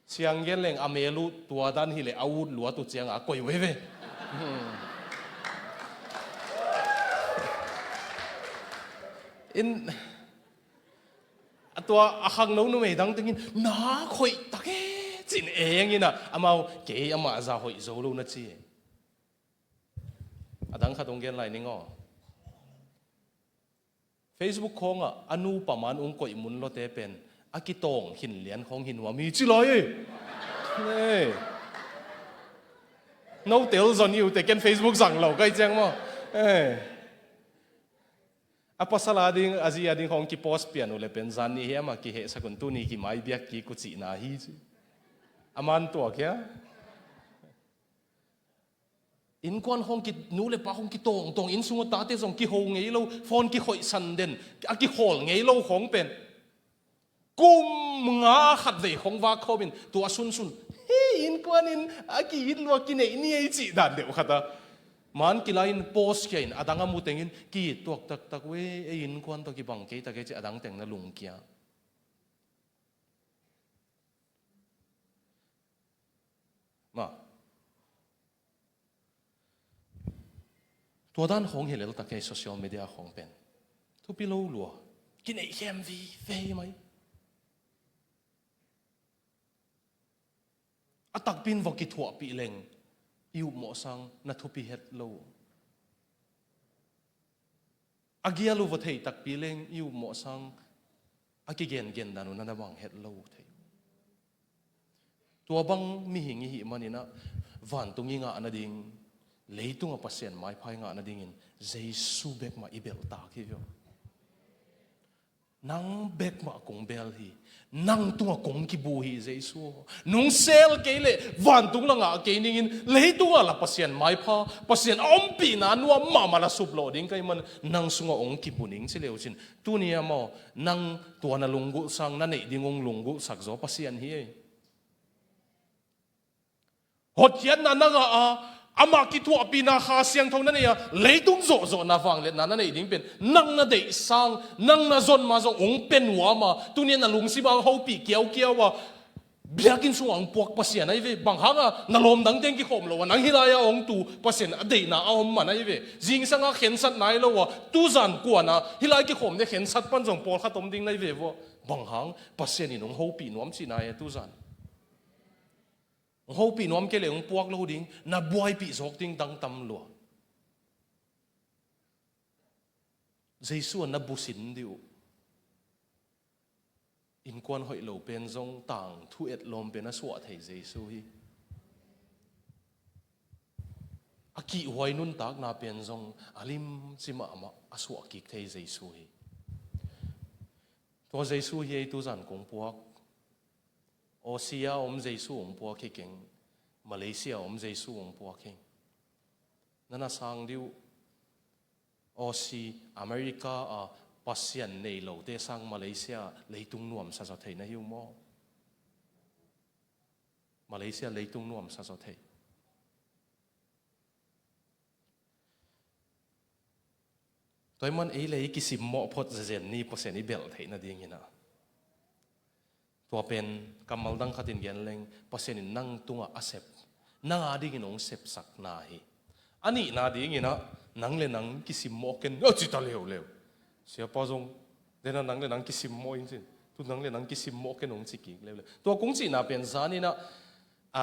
Siang gen leng a mel uh tua dan hileh a ut luat uh cianga a koih uh hi ve. Hmm. In a tua a khangno numei dang tengin na khoih tak e cin e ang inah amau kei amah za hoih zo lo na ci. A dang khat hong gen lai ning aw. Facebook khawngah a nupa man ung koih mun lawte pen a kitawng khin lian khawng hi nuam hi ci lai e. Nei. No tel zon i uh te, ken Facebook zang lo kai ciang maw. Eh. A pasal a ding, a zi a ding hong kipost pian uh le pen zan ni hiam a kihehsak un, tuni kimai biak kik uh cihna hi ci. A man tuak hia? Innkuan hong ki, nu le pa hong kitawngtawng, inn sung a tate zong kiho ngei lo, phone kihoihsan den, a kihawl ngei lo khong pen kum nga khat vei khong vak khawmin tua sunsun, hei, innkuan in a ki-it lua kineih ni ei cih dan deuh khat a. Man kilai in post khia in a dang a mu tengin ki-it tuak taktak ve, ei innkuan tawh kibang kei tak ei cih a dang teng na lungkia. Ma. Tua dan khong hi lel tak ei social media khong pen. Thupi lo lua. Kineih khem vive mai. A takpi in va kithuahpih leng i upmawh sang na thupi het lo. A gial uh va thei takpi leng i upmawh sang a kigengen dan uh na na bang het lo thei. Tua bang mihing i hih maninah vantung i ngah nading, leitunga Pasian maipha i ngah nadingin Jesu bekmah i belhtak hi uh. Nang bekmah kong bel hi. Nang tungah kong kibu hi, Jesu aw. Nung sel kei leh vantung la ngah kei ningin, leitungah la Pasian maipha, Pasian a ompihna nuam mahmah la suplawh ding ka hih man, nang sungah hong kibu ning ci leu cin. Tuni a maw, nang tua na lunggulh sang, na neih ding hong lunggulhsak zaw Pasian hi ei. Hotkhiatna na ngah a, amah kithuahpihna Kha Siangtho na nei a, leitung zawhzawhna vangliatna na neih ding pen nang na deih sang, nang na zon ma zong hong pia nuam a, tuni a na lungsim a hong hopih kiaukiau a, biakinn sungah hong puak Pasian ahi ve. Bang hanga na lawmdang teng kikhawm lo a, nang hih lai-ah hong tu Pasian a deihna a om man ahi ve. Zingsanga khensat nai lo a, tuzan kuana hih lai kikhawm ding khensat pan zong pawlkhat om ding na hi ve vua. Bang hang, Pasian in hong hopih nuam cihna e tuzan. Hong hopih nuam kei leh hong puak lo ding, na buaipih zawk ding dang tam lua. Jesu a na busin dih uh. Innkuan hoih lo pen zong tangthu etlawm pen a suah thei Jesu hi. A kihhuai nuntakna pen zong a limci mahmah a suah kik thei Jesu hi. Tua Jesu hi ei tuzan kong puak. Aussie a om Jesu hong puak hi keng. Malaysia a om Jesu hong puak hi. Na na sang dih uh. Aussie, America a Pasian nei lote sang Malaysia leitung nuamsa zaw thei na hi uh maw? Malaysia leitung nuamsa zaw thei. Tua ahih man ei le ei kisimmawh phot zenzen ni Pasian i belh theih nadingin ah. Tua pen kammal dang khatin gen leng Pasian in nang tungah a sep, nang a dingin hong sepsakna hi. A nihna dingin ah nang le nang kisimmawh ken a cita leuleu. Siapa zong dena nang le nang kisimmawh in cin. Tu nang le nang kisimmawh ken hong ci kik leuleu. Tua kong cihna pen zanin ah, a,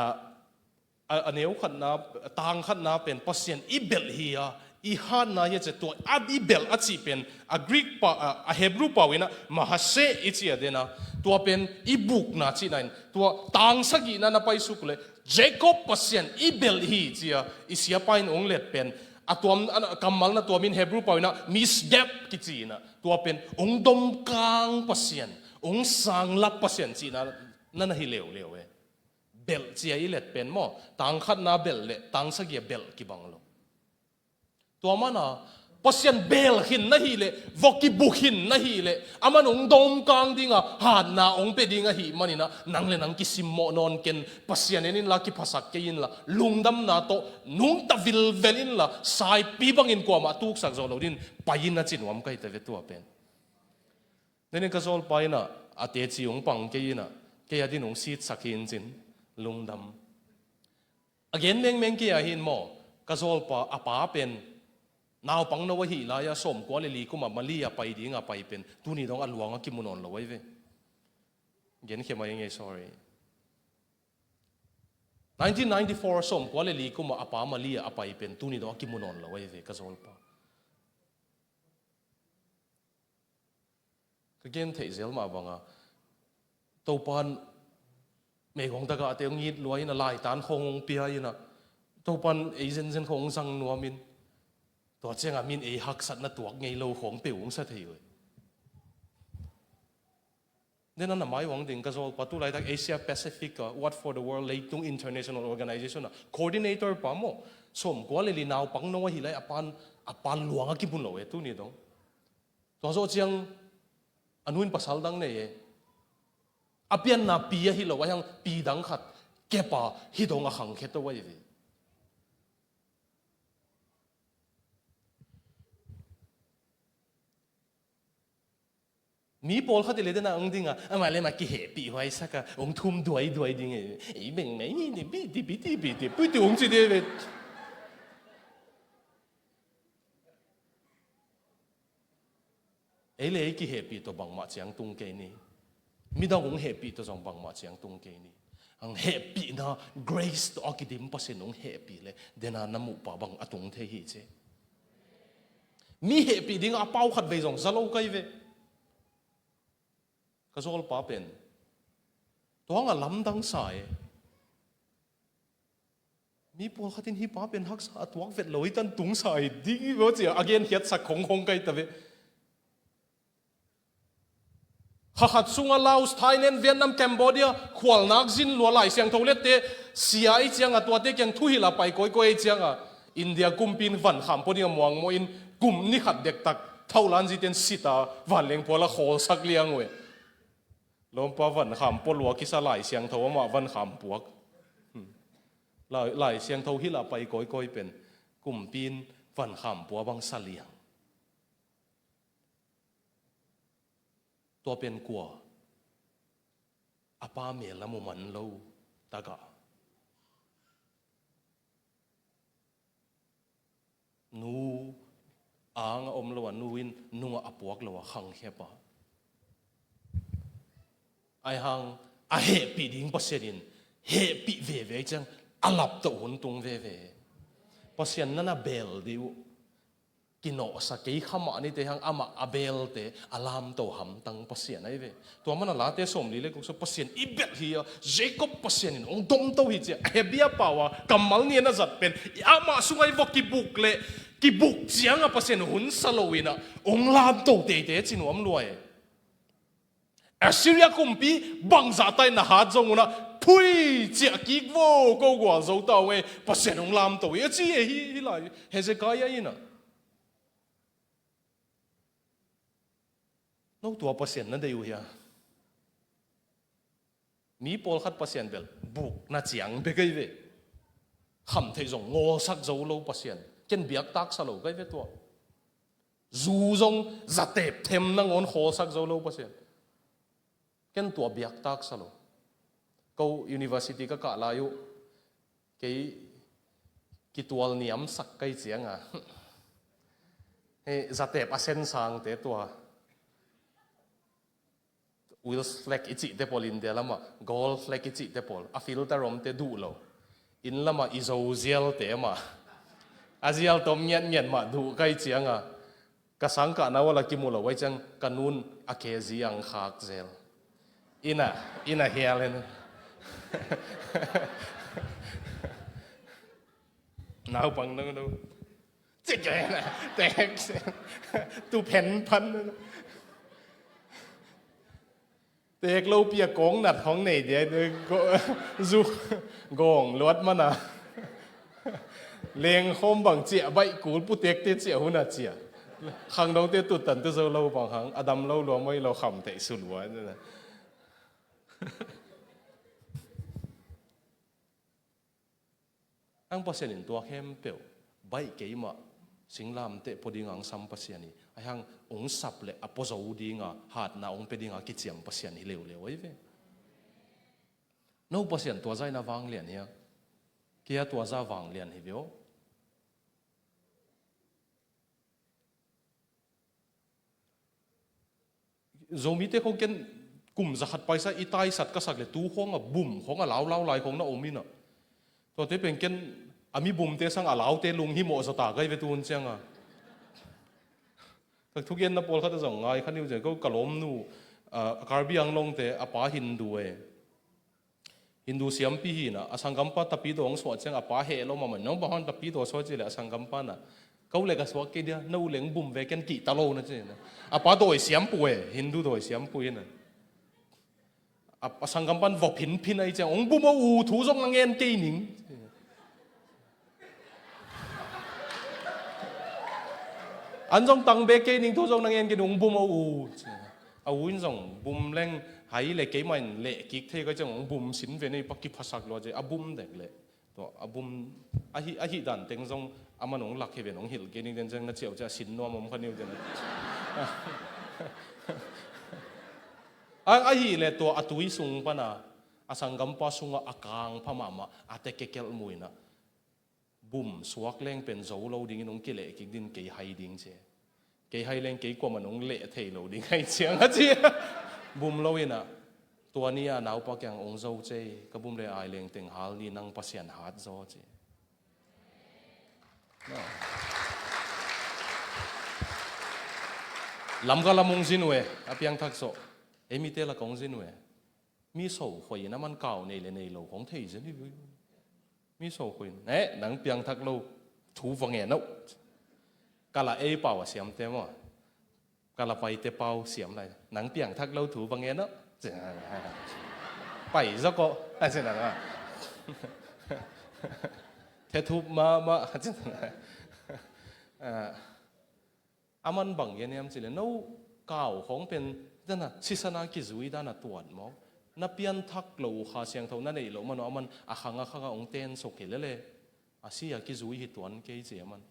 a, a neu khatna, tang khatna pen Pasian i belh hi a, i hatna hi a ci a, tua a i belh a cih pen a Greek pau, a, a Hebrew pau in ah mahaseh i ci a dena, tua pen i bukna cihna in, tua tang sagihna na paisuk le Jacob Pasian i belh hi ci a, i siapa in hong let pen a tuam, a kammal na tuamin Hebrew pau in ah misdep kici in ah, tua pen hong domkang Pasian, hong sanglap Pasian cihna na na hi leuleu e. Belh ci a i let pen maw, tang khatna belh le tang sagih a belh kibang lo. Tua mana Pasian belh khin na hih leh, vok i bu khin na hih leh, aman hong domkang dinga hatna hong pia ding ahih manin ah nang le nang kisimmawh nawn ken, Pasian en inla kiphasak kei inla, lungdamna tawh nungta vilvel inla, saipi bangin kuamah tuksak zawh lo din pai in a ci nuam ka hi ta ve tua pen. Nenin ka zawlpa in ah a teci hong pang kei in ah, kei a din hong sitsak hi in cin, lungdam. A gen mengmeng kei a hi in maw, ka zawlpa a pa pen naupang no ahih lai-a sawmkua le li kum a Mali a pai ding a pai pen tuni dong a luang a kimu nawn lo ahi ve. Gen khia mai ing ei, sorry. Nineteen ninety-four sawmkua le li kum a a pa Mali a a pai pen tuni dong a kimu nawn lo ahi ve ka zawlpa. Ka gen theih zel mah banga, Topa in meigong tagahte hong it lua in ah, laitan khawng hong pia in ah, Topan ei zenzen khawng zang nuamin, tua ciangah min ei haksatna tuak ngei lo khawng peuh hong sa thei uh. Dena na mai uang ding ka zawlpa tu laitak Asia Pacific a What for the World Leitung International Organization a coordinator pa maw, sawmkua le li naupang no ahi lai, a pan, a pan luang a kimun lo e tuni dong. Tua zawh ciang a nu in pasal dang nei e. A pianna pi ahi lo, a hiang pi dang khat kepa hi dong a khangkhia to ahi ve. Mi pawlkhat i le dena hong ding a, amah le amah kihehpih huaisak a hong thum duaiduai ding e. Ei beng mei ni, bi ti, bi ti, bi ti, bi ti hong ci ding ve. Ei le ei kihehpih tawh bangmah ciang tung kei ni. Midang hong hehpih tawh zong bangmah ciang tung kei ni. Ang hehpihna grace tawh a kidim Pasian hong hehpih le dena na muhpa bang a tung thei hi ci. Mi hehpih dingah a pau khat vei zong za lo kai ve. Ka zawlpa pen tua hang a lamdang sa e. Mi pawlkhat in hih pa pen haksa a tuak vet lo hi tan tung sa hi ding hi ve aw ci a, a genkhiatsak khongkhong kai ta ve. Kha khat sungah Laos, Thailand, Vietnam, Cambodia khualnak zin lua Lai Siangtho lette sia i ciangah tuate kiang thuhilh a pai kawikawi i ciangah India kumpi in vankham pua dingah muangmawh in kum ni khat dektak tholan zite in sita vanleng phual a khawlsak liang uh e. Lawmpa vankham pua lua kisa Lai Siangtho amah vankham puak. Hmm. Lai, Lai Siangtho hilh a pai kawikawi pen kumpi in vankham pua bang sa liang. Tua pen kua? A pa mel a mu man lo takah nu ang a om lo a, nu in nungah a puak lo a khangkhia pa. Ai hang a hehpih ding Pasian in hehpih veve ciang a laptoh hun tung veve. Pasian nana bel dih uh. Kinawhsa kei kha mah nite hang amah a belte a lamto hamtang Pasian ahi ve. Tua mana Late sawmli le guk sung Pasian i belh hi a, Jacob Pasian in hong domto hi ci a Hebia pau a kammal nih a na zat pen amah sungah i vok kibuk le kibuk ciangah Pasian hun sa lo in ah hong lamto teitei ci nuam lua e. Assyria kumpi bangzah tai na hat zong un ah phui ciah kik vo, ko gualzo ta ung e, Pasian hong lamto hi a ci e. Hi, hi lai Hezekiah in ah. No tua Pasian na deih uh hia? Mi pawlkhat Pasian bel bukna ciang bek ahi ve. Khamtheih zong ngawlsak zo lo Pasian. Ken biaktak sa lo kai ve tua. Zu zong zatep them nangawn khawlsak zo lo Pasian. Ken tua biaktak sa lo. Ko university ka kah lai uh kei kitual niamsak kai cianga hei zatep a sen sangte tua Wills flag i cihte pawl, India lamah Gold flag i cihte pawl, a filter omte duh lo. Inn lamah i zo zialte mah, a zial tom ngiatngiat mah duh kai cianga ka sangkahna uala kimu lo ai ciang ka nun a kezi ang khak zel. Inn a, inn a hial hen. Naupang no no. Cik tek tu phen phan. Tek lo pia kong nat hong nei dia zu gong luat mana. Leng khom bang cia baih kul pu tek te cia huna cia. Khang dong te tu tan tu zo lo bang hang adam lo lua moi lo kham te su lua. Ang Pasian in tua khempeuh baih keimah singlamteh pua ding ang sam Pasian hi. Ai hang ong sap le a pua zo dinga hatna ong pia dinga kiciam Pasian hi leuleu ahi ve. No Pasian tua zaina vanglian hia? Kia tua za vanglian hi veo. Zomite khong ken kum zakhat paisa i taisat ka sak le tu khong a bum khong a laulau lai khong na om ina. Tuate pen ken a mi bumte sang a laute lunghimawh zata kai ve tu hun cianga. Tak thugenna pawlkhat a zong ngai khan iu cian ko ka lawmnu a Karbi Anglongte a pa Hindu e. Hindu siampi hi na, a sanggampa tapidaw hong suah ciang a pa heh lo mahmah. Nang bang hang tapidaw suah ci leh a sanggampa na, ko le ka suak kei dia, no leng bum ve ken kihta lo na ci na. A pa dawi siampu e, Hindu dawi siampu hi na. A, a sanggampan vop hinphin ahi ciang, hong bum o u, thu zong na ngen kei ning. An zong tang bek kei ning, thu zong na ngen kei ning, hong bum o u. A u in zong bum leng hai le keimah in leh kik thei ka ciang, hong bum sin ve nei pa kiphasak lua ci, a bum dek leh. Tua, a bum, a hih, a hih dan teng zong, a man hong lak hi ven, hong hilh kei ning den ciang na ciau ciah sin nuam om kha niu den. A, a hih leh tua a tui sung pana, a sanggampa sungah a kang pha mahmah, a te kekelh muina. Bum suak leng pen zo lo dingin hong kileh kik din kei hai ding ci. Kei hai leng kei kuamah nong leh thei lo ding hai ciang a ci. Bum lo in a, tua ni a naupa kiang hong zo cei, ka bum le ai leng teng hal ni nang Pasian hat zaw ci. Lamka lam hong zin uh e, a piangthak zawh. Ei mite lak hong zin uh e. Mi so khoi in a man kau nei le nei lo hong thei zen hi. Mi so khoi in, eh, nang piangthak lo thu va ngen oh. Kala ei pau a siamte maw. Kala paite pau siam lai. Nang piangthak lo thu va ngen oh. Pai zaw ko. A ci na. Thethup mahmah. A ci na. A, a man bang gen hiam ci leh, no kau khong pen, dana, sisan a kizui dana tuat mawk. Na pianthak lo uh Kha Siangtho na neih loh man uh, a man a khang a khang a hong tensuk hi lele. A si a kizui hi tuan kei ci a man.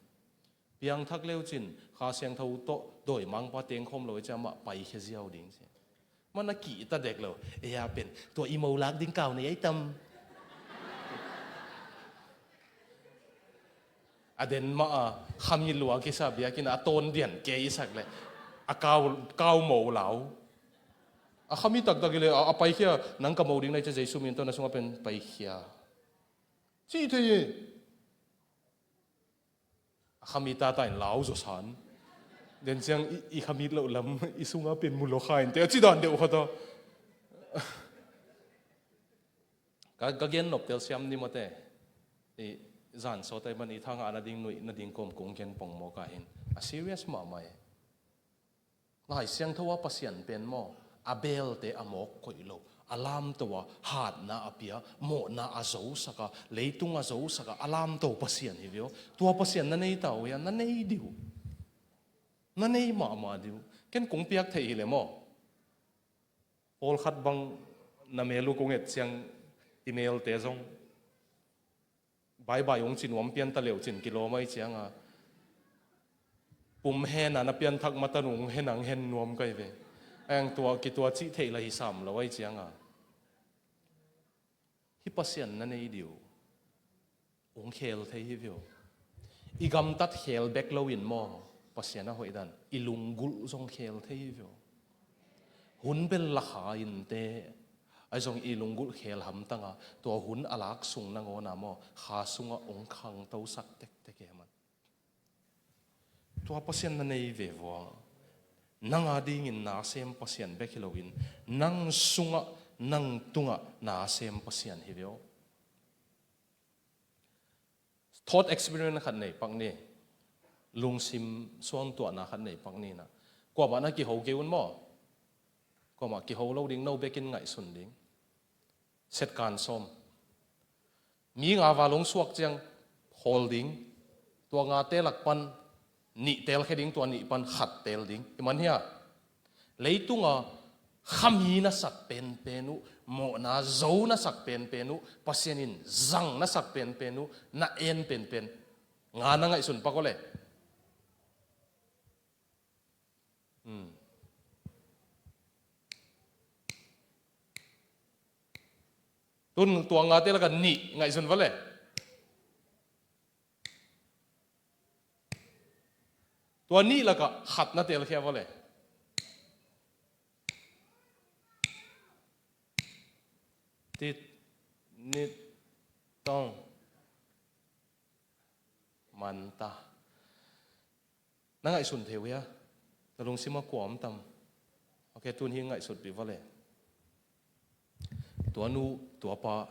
Piangthak leu cin, Kha Siangtho tawh dawimangpa tengkhawm lo i ci a mah paikhia ziau ding ci. Man a kihta dek lo, ei a pen, tua i mo lak ding kau nei ei tam. A den mah a, khamit lua kisa biakinn a tawn dian kei i sak leh, a kau, kau mo lau. A khamit taktak i leh, a, a paikhia, nang ka mo ding na i ci a Jesu min tawh na sungah pen paikhia. Ci thei e. A khamit tata in lau zaw san. Den ciang i, i khamit loh lam, i sungah pen mu lo kha in te, a ci dan deuh khat a. Ka, ka gen nop tel siam ni mawte. I zan sawt ai man i thangah nading nuih, nading kawm kong gen pong mawk ah hin. A serious mahmah e. Lai Siangtho a Pasian pen maw, a belte a mawk koih lo, a lamto a hatna a pia, mawhna a zosak a, leitung a zosak a, a lamto Pasian hi vio. Tua Pasian na nei ta uh hia, na nei diu. Na nei mahmah diu. Ken kong piak theih hi le maw. Pawlkhat bang na mel uh kong et ciang i melte zong bye bye hong ci nuam pian ta leu cin kilawm ai cianga. Pum hena na pianthak matan hong hen ang hen nuam kai ve. Ang tua kitua cih theih la hi sam lo ai cianga. Hih Pasian na nei diu. Hong khel thei hi vio. I gamtat khel bek loin maw, Pasian a hoih dan, i lunggulh zong khel thei hi vio. Hun bel la kha inte, ai zong i lunggulh khel hamtanga, tua hun a lak sung nangawna maw, kha sungah hong khangtosak tektek e man. Tua Pasian na nei ve vua. Nang a dingin na sem Pasian bek hi loin, nang sungah, nang tungah na sem Pasian hi vio. Thought experiment khat nei pak ni. Lungsim suangtuahna khat nei pak ni na. Kuamah na kiho kei un maw? Kuamah kiho lo ding, no bekin ngaihsun ding. Setkan sawm. Mi nga val hong suak ciang hawl ding. Tua ngate lak pan nih telkhia ding, tua nih pan khat tel ding. I man hia? Leitunga khami na sak penpen uh, mawhna zo na sak penpen uh, Pasian in zang na sak penpen uh, na en penpen. Nga na ngaihsun pak aw le. Hmm. Tun tua ngate laka nih ngaihsun va le. Tua nih laka khat na telkhia va le. Tit, nit, tong. Manta. Na ngaihsun thei uh hia? Na lungsim a kua om tam? Ok, tun hi ngaihsutpih va le. Tua nu, tua pa,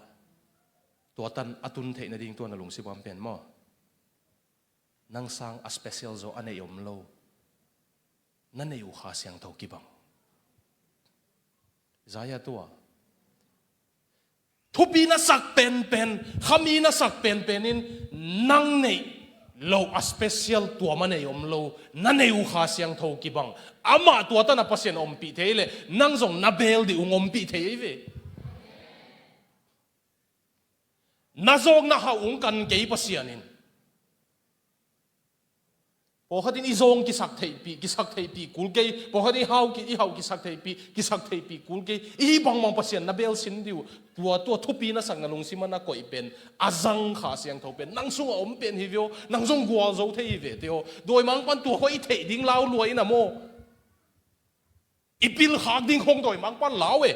Tua tan a tun theih nading tua na lungsim ah om pen maw? Nang sang a special zaw a nei om lo, na nei uh Kha Siangtho kibang. Isaiah tua thupi na sak penpen, khami na sak penpen in nang neih lo a special tua ma nei om lo, na nei uh Kha Siangtho kibang. Amah tua tan a Pasian ompih thei leh nang zong na bel dih ung ompih thei ei ve. Na zawng na hauh ung kan kei Pasian in. Pawlkhat in i zawng kisak theihpih, kisak theihpih kul kei. Pawlkhat in i hau ki, i hauh kisak theihpih, kisak theihpih kul kei. I hih bangbang Pasian na bel sin dih uh. Tua, tua thupi na sak na lungsim ah na koih pen, a zang Kha Siangtho pen nang sungah om pen hi ve aw. Nang zong gualzo thei hi ve te aw. Dawimangpa'n tua khawng i theih ding lau lua in a maw? I pilkhak ding khawng dawimangpa'n lau e.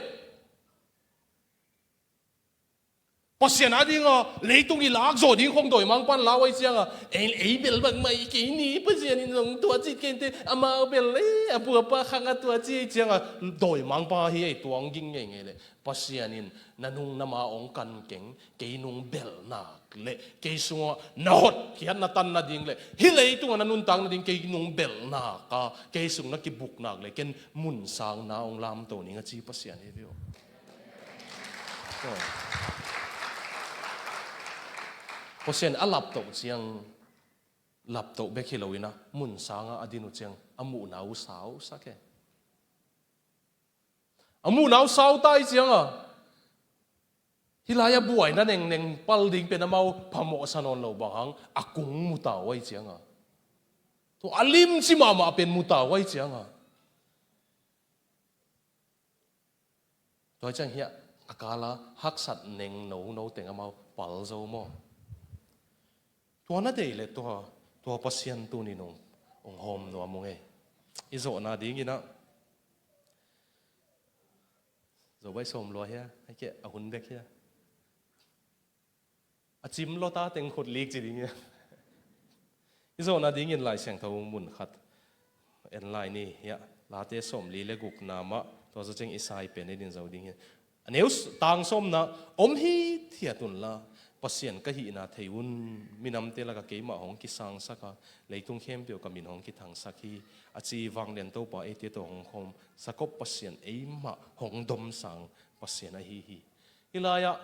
Pasian a ding a leitung i lak zawh ding khawng dawimangpa'n lau ahih ciang a, ei, ei bel bangmah i kei ni, Pasian in zong tua ci kei inteh, amau bel, eh, a pu a pa khang a tua ci ahih ciang a, dawimangpa hi ei tuang ging ngeingei leh. Pasian in na nung na ma hong kan keng, kei nung bel nak leh, kei sungah na hotkhiat na tan nading leh, hih leitung ah na nuntak nading kei nung bel nak a, kei sung na kibuk nak leh, ken mun sang na hong lamto ning a ci Pasian hi ve aw. Pasian a laptoh ciang, laptoh bek hi lo in a, mun sang ah a din uh ciang, a muhna uh sausak e. A muhna uh sau ta ahih ciang a, hih lai a buaina nengneng pal ding pen amau phamawhsa nawn lo bang hang, a kung mu ta uh ahih ciang a. Tua a limci mahmah pen mu ta uh ahih ciang a. Tua ciang hiah a kal a haksat neng nono teng amau pal zo maw? Tua na deih leh tua, tua Pasian tuni-in hong, hong hawm nuam ung ei. I zawhna dingin a, zo baih sawm lua hia, a keh a hun bek hia. A cim lawta teng khut lik ci ding hia. I zawhna dingin Lai Siangtho mun khat en lai ni, hiah, Late sawmli le gukna mah, tua zawh ciang i sai pen i din zo ding hi. A neu s-, tang sawmna, om hithiat unla, Pasian ka hihna thei un, minamte lakah keimah hong kisangsak a, leitung khempeuh ka min hong kithangsak hi, a ci vanglian Topa eite tawh hong khawm, Jakob Pasian eimah hong domsang Pasian ahi hi. Hih lai-ah,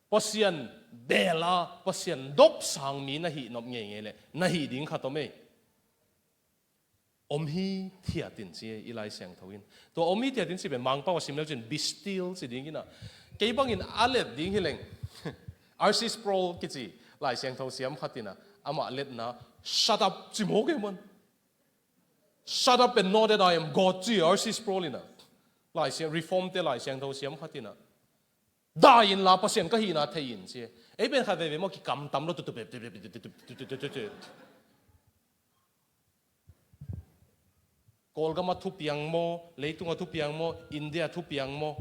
Pasian bel a, Pasian dopsang mi na hih nop ngeingei leh, na hih ding khat om ei. Om hithiat in ci ei, i Lai Siangtho in. Tua om hithiat in ci pen Mangpau a sim leu cin be still ci ding in a. Kei bangin a let ding hi leng. R C Sproul kici Lai Siangtho siam khat in a, amah letna, shut up ci mawk ei maw. Shut up and know that I am God ci R C Sproul in a. Lai Siang, Reform te Lai Siangtho siam khat in a. Dai inla Pasian ka hihna thei in ci. Ei pen khat veve maw kikamtam lo tutup. Kawlgam a thupiang maw, leitung a thupiang maw, India a thupiang maw.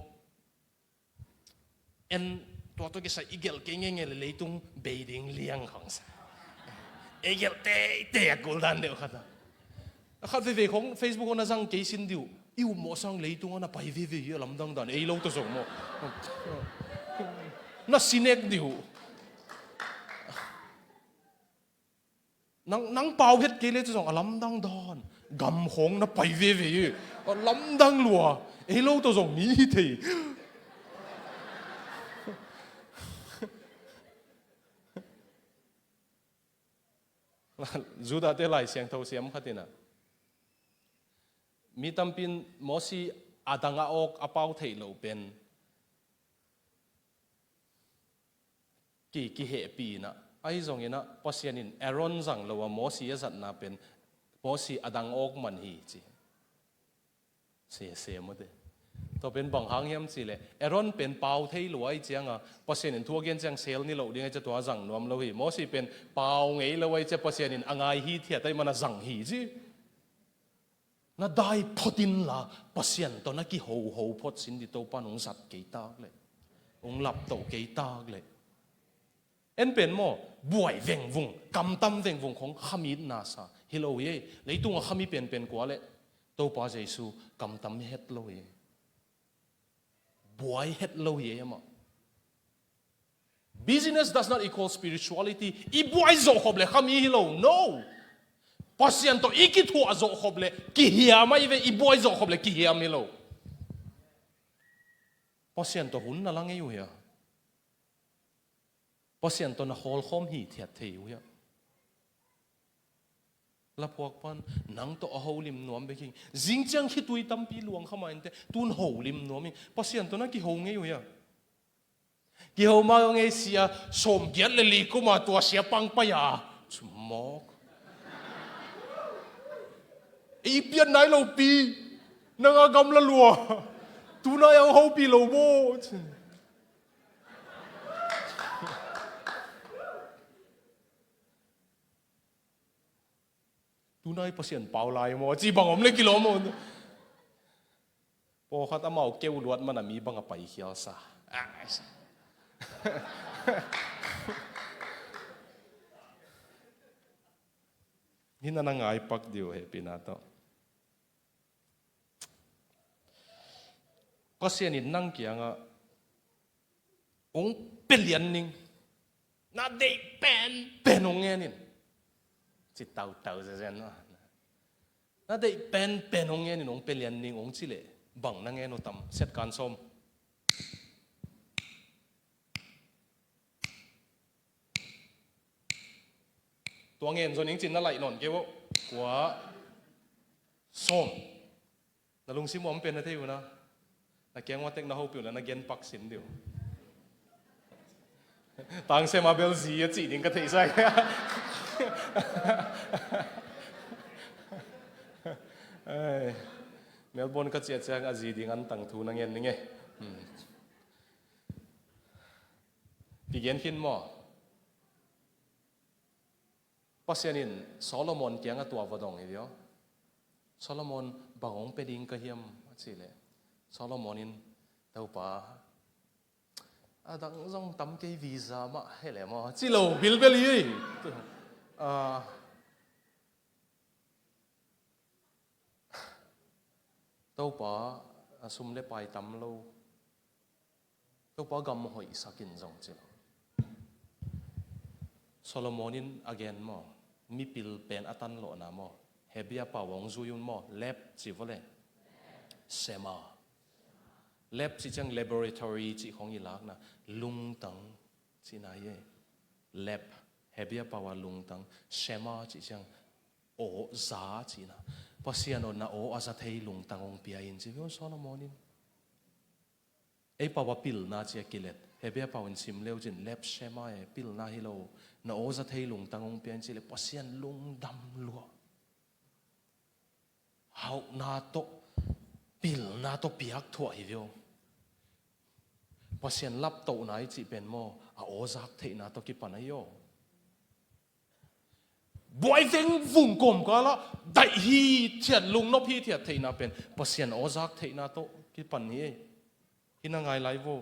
En tua tawh kisai i gelh kei ngeingei leh leitung bei ding liang khawng sa. Ei gelh teitei a kul dan deuh khat a. A khat veve khawng Facebook khawng na zang kei sin dih uh. I upmawh sang leitung ah na pai veve hi a lamdang dan. Ei lo tawh zong maw. Na sinek dih uh. Nang, nang pau het kei leh tawh zong a lamdang dan. Gam khawng na pai veve hi. A lamdang lua. Ei lo tawh zong mi hi thei. Judah te Lai Siangtho siam khat in a. Mi tampi in Mosi a dang a awk a pau theih loh pen ki, kihehpih in a. Ahi zongin a, Pasian in Aaron zang lo a Mosi a zatna pen Mosi a dang awk man hi ci. Se, se mawte. Tua pen bang hang hiam cih leh, Aaron pen pau thei lua ahih ciang a, Pasian in thu a gen ciang sel ni loh ding ahih ciang tua zang nuam lo hi. Mosi pen pau ngei lo ahih ciang Pasian in a ngai hithiat ahih man a zang hi ci. Na dai phot inla, Pasian tawh na kihoho phot sin dih, Topa in hong zat kei tak leh, hong laptoh kei tak leh. En pen maw, buai vengvung, kamtam vengvung khawng khamitna sa hi lo hi ei. Leitung a khami penpen kua leh, Topa Jesu kamtam het lo hi ei. Buai het lo hi ei amah. Business does not equal spirituality. I buai zawh khop le khami hi lo. No. Pasian tawh i kithuah zawh khop le kihiam ahi ve, i buai zawh khop le kihiam hi lo. Pasian tawh hun na la ngei uh hia? Pasian tawh na khawlkhawm hithiat thei uh hia? Laphuak pan nang tawh a holim nuam bek hi. Zing ciang khitui tampi luang kha mah inteh, tun holim nuam hi. Pasian tawh na kiho ngei uh hia? Kiho mah ngei sia, sawmgiat le li kum a tua sia pang pai a. Mawk. I pian nai lo pi. Nang a gamla lua. Tunai a hopih lo maw? Tunai Pasian pau lai maw? Ci bang om le kilawm maw? Pawlkhat amau keu luat man a mi bang a paikhial sa. Hih na na ngai pak dih uh hehpihna tawh. Pasian in nang kiangah hong pia lian ning. Na deih penpen hong ngen in. Ci tautau zezen. Na deih penpen hong ngen in, hong pia lian ning hong ci leh bang na ngen uh tam? Setkan sawm. Tua ngen zaw ning cin na laih nawn kei uh. Kua? Sawm. Na lungsim uh a om pen na thei uh na. Na kiang ua tek na hopih uh le na gen pak sin dih uh. Tang sem a bel zi a cih ding ka theihsa hi. Ei, Melbourne ka ciah ciang a zi ding an tang thu na ngen ning e. Hmm. Kigen khin maw? Pasian in Solomon kiangah tua va dong hi vio. Solomon, bang hong pia ding ka hiam a cih leh, Solomon in, Topa, a dang zong tam kei, visa mah heh leh maw, ci lo bilbel hi. Ah, Topa, a sum le pai tam lo. Topa, gam hoihsak in zong ci lo. Solomon in a gen maw, mipil pen a tan lawhna maw, Hebrew pau hong zui un maw, leb ci vua le. Shema. Leb ci ciang laboratory ci khong i lakna, lungtang cihna hi e. Leb, Hebrew pau a lungtang, shema ci ciang aw za cihna. Pasian aw, na aw a za thei lungtang hong pia in ci vio Solomon in. Ei pau a pilna ci a kilet. Hebrew pau in sim leu cin, leb shema e, pilna hi lo. Na aw za thei lungtang hong pia in ci leh Pasian lungdam lua. Hauhna tawh, pilna tawh piak thuah hi vio. Pasian laptohna i cih pen maw, a aw zak theihna tawh kipan ahi aw. Buai veng vung kawmkal ah daih hithiat, lungnop hithiat theihna pen Pasian aw zak theihna tawh kipan hi ei. Hih na ngai lai vo.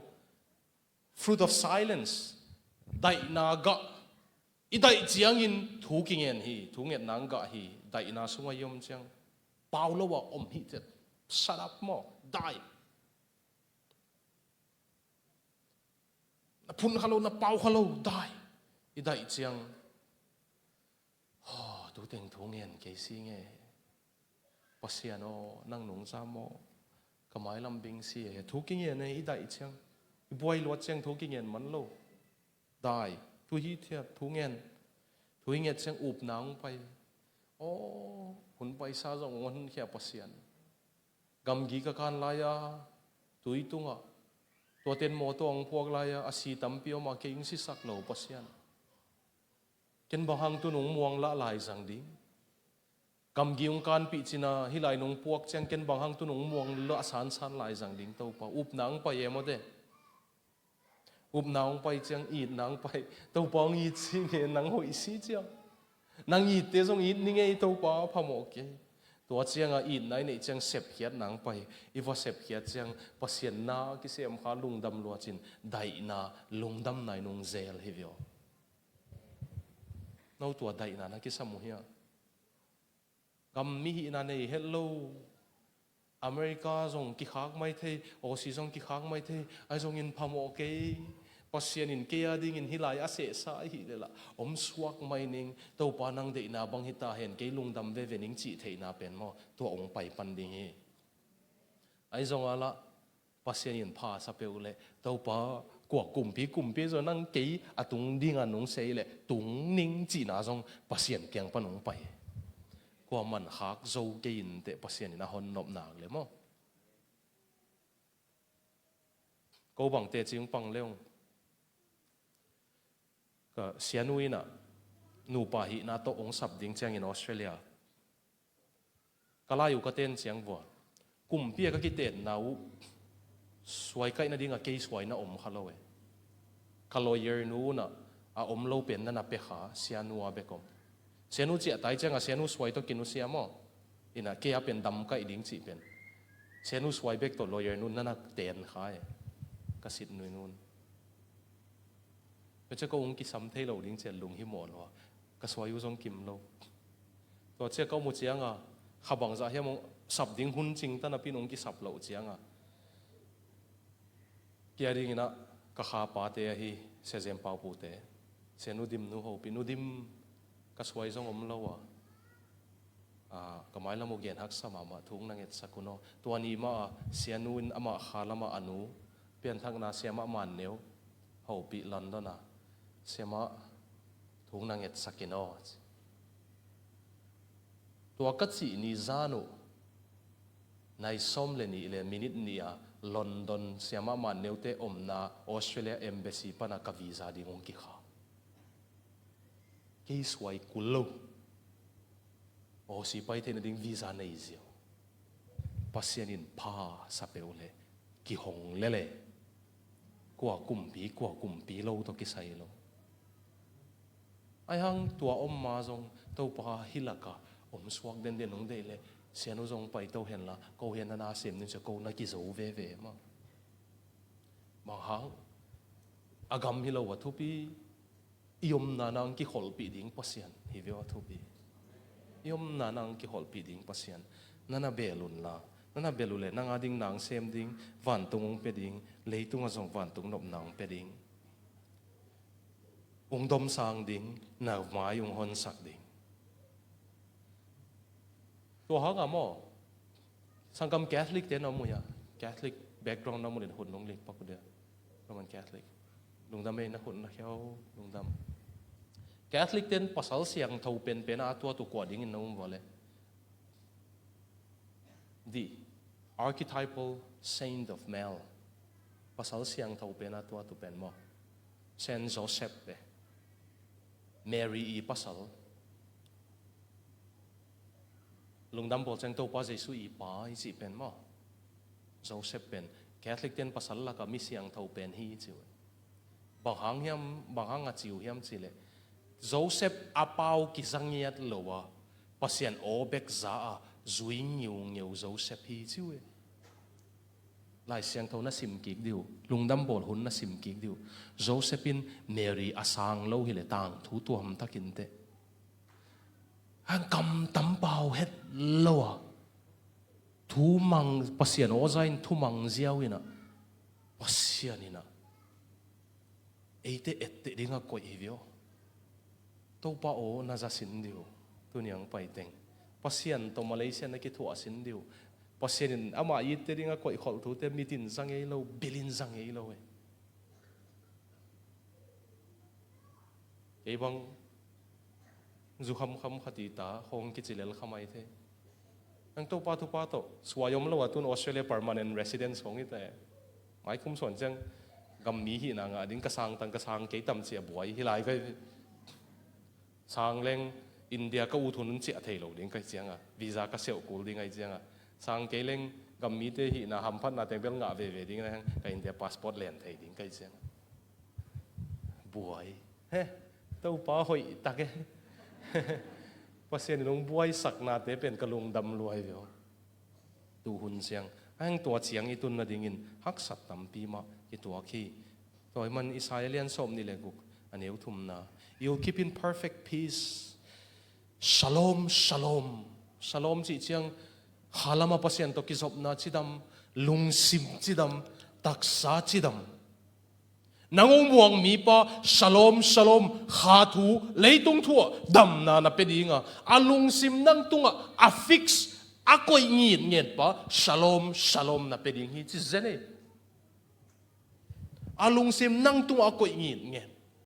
Fruit of silence. Daihna gah. I daih ciangin thu kingen hi, thu ngetna gah hi, daihna sungah i om ciang. Pau lo ah om hithiat. Shut up maw, daih. Na phun kha lo, na pau kha lo, daih. I daih ciang, aw, tu teng thu ngen kei si nge. Pasian aw, nang nungzam aw, ka mailam bing si e. Thu kingen e, i daih ciang. I buai luat ciang thu kingen man lo. Daih, thu hithiat, thu ngen. Thu i nget ciang upna hong pai. Aw, hun paisa zong hong honkhia Pasian. Gamgi ka kan lai-a, tui tungah, tuate in mawtaw hong puak lai-a, a si tampi om a, kei hong sisak lo Pasian. Ken bang hang tu nong muang lah lai zang ding. Gamgi hong kanpih cin a, hih lai nong puak ciang ken bang hang tu nong muang lah sansan lai zang ding Topa. Upna hong pai e mawte. Upna hong pai ciang, itna hong pai. Topa hong it si nge, nang hoih si ciang. Nang itte zong it ning ei Topa, phamawh kei. Tua ciangah itna i neih ciang sepkhiatna hong pai. I va sepkhiat ciang Pasian na kisem kha, lungdam luat cin, daihna, lungdamna i nung zel hi vio. No tua daihna na kisam uh hia? Gam mihihna nei het lo. America zong kikhak mai thei, Aussie zong kikhak mai thei, ahi zongin phamawh kei. Pasian in kei a dingin hih lai a sehsa ahih leh lah om suak mai ning, Topa nang deihna bang hi ta hen, kei lungdam veve ning cih theihna pen maw, tua hong pai pan ding hi. Ahi zongah lah Pasian in pha sa peuh leh, Topa, kua kumpi, kumpi zong nang kei a tung ding a nung sei leh tung ning cihna zong Pasian kiang pan hong pai. Kua man khak zo kei in teh Pasian in a hon nop nak leh maw. Ko bang teci hong pang le ung. Ka sianu in ah nupa hihna tawh hong sap ding ciangin Australia ka lai uh ka ten ciang vua, kumpi a ka kitenna uh suai kaih nading a kei suai na om kha lo e. Ka lawyer nu un ah a om lo pen na na pia kha, sianu a bek om. Sianu ciah tai ciang a sianu suai tawh kinusia maw. In ah kei a pen dam kaih ding cih pen sianu suai bek tawh lawyer nu un na na ten kha e. Ka sit nui nu un. Ka cia ko hong kisam thei lo ding cia lunghimawh lua. Ka suai uh zong kim lo. Tua cia ka om uh ciang a kha bangzah hiam hong sap ding hun cing ta napi in hong kisap loh ciang a, kei a dingin ah ka kha pate ahi Sia Zem Pau pute, Sia Nu Dim nu hopih, Nu Dim, ka suai zong om lo a, a, ka mailam uh gen haksa mahmah, thu hong na ngetsak un aw. Tua ni mah a sianu in amah kha lamah a nu, pianthakna siamah Man Neu hopih London a, siamah, thu hong na ngetsak in aw. Tua ka cih ni zan uh nai sawm le nih le minit nih a London siamah Man Neute omna Australia embassy pan a ka visa ding hong kikha. Kei suai kul lo. Aussie pai theih nading visa nei ziau. Pasian in pha sa peuh leh kihong lel e. Kua kumpi, kua kumpi lo tawh kisai lo. Ahi hang tua om ma zong Topa hih lakah om suak denden hong deih leh sianu zong pai to hen la, ko hen na na sem ning cia ko na kizo veve mah. Bang hang, a gam hi lo a thupi, i omna nang kikholhpih ding Pasian hi ve aw a thupi. I omna nang kikholhpih ding Pasian. Na na bel un la, na na bel uh leh nang a ding nang sem ding, vantung hong pia ding, leitung a zong vantung nopna hong pia ding. Hong domsang ding, na mai hong honsak ding. Tua hang a maw, sanggam Catholic te na om uh hia? Catholic background na om uh leh hun nong lik pak uh dia. Roman Catholic. Lungdam ei, na hun na khiau, lungdam. Catholic ten pasal siangtho penpen a tuat uh kua dingin na um vua leh? The archetypal saint of male. Pasal siangtho pen a tuat uh pen maw, Saint Joseph e. Mary i pasal. Lungdam bawl ciang Topa Jesu i pa i cih pen maw, Joseph pen Catholic ten pasal lakah mi siangtho pen hi ci uh. Bang hang hiam, bang hang a ci uh hiam cih leh, Joseph a pau kiza ngiat lo a, Pasian aw bek za a zui ngiungeu Joseph hi ci uh e. Lai Siangtho na sim kik dih uh, lungdam bawl hun na sim kik dih uh. Joseph in Mary a sang lo hi leh tangthu tuam takin teh, hang kam tam pau het lo a, thu mang, Pasian aw za in thu mang ziau in ah, Pasian in ah eite etteh ding a koih hi ve aw. Topa aw na za sin dih uh, tuni hong pai teng. Pasian tawh Malaysia na kithuah sin dih uh. Pasian in amah itte ding a koih kholh thute mit in za ngei lo, bil in za ngei lo e. Kei bang zu khamkham khat i ta khawng kici lel kha mai thei. Nang Topa thupha tawh suai om lo a tun Australia permanent residence khawng i ta e. Mai kum suan ciang gam mi hihna ngah ding, ka sang tang, ka sang kei tam ci a buai hi lai ka hi. Sang leng India ka ut hun un ciah thei lo ding ka hi ciang a, visa ka siauh kul ding ahi ciang a, sang kei leng gam mite hihna hamphatna teng bel ngah veve ding na hang, ka India passport len thei ding ka hi ciang a. Buai. He, Topa hoih tak e. Pasian in hong buaisaknate pen ka lungdam lua hi ve aw. Tu hun ciang, a hang tua ciang i tun nadingin haksat tampi mah kituak hi. Tua ahih man Isaiah lian sawm nih le guk, a neu thumna, "You'll keep in perfect peace. Shalom, shalom." Shalom cih ciang khalam a Pasian tawh kizopna cidam, lungsim cidam, taksa cidam. Nang hong muang mipa, shalom, shalom, kha thu, leitung thu ah damna na pia ding a, a lungsim nang tungah a fix, a koih ngitnget pa, shalom, shalom na pia ding hi, ci zen ei. A lungsim nang tungah a koih ngitnget.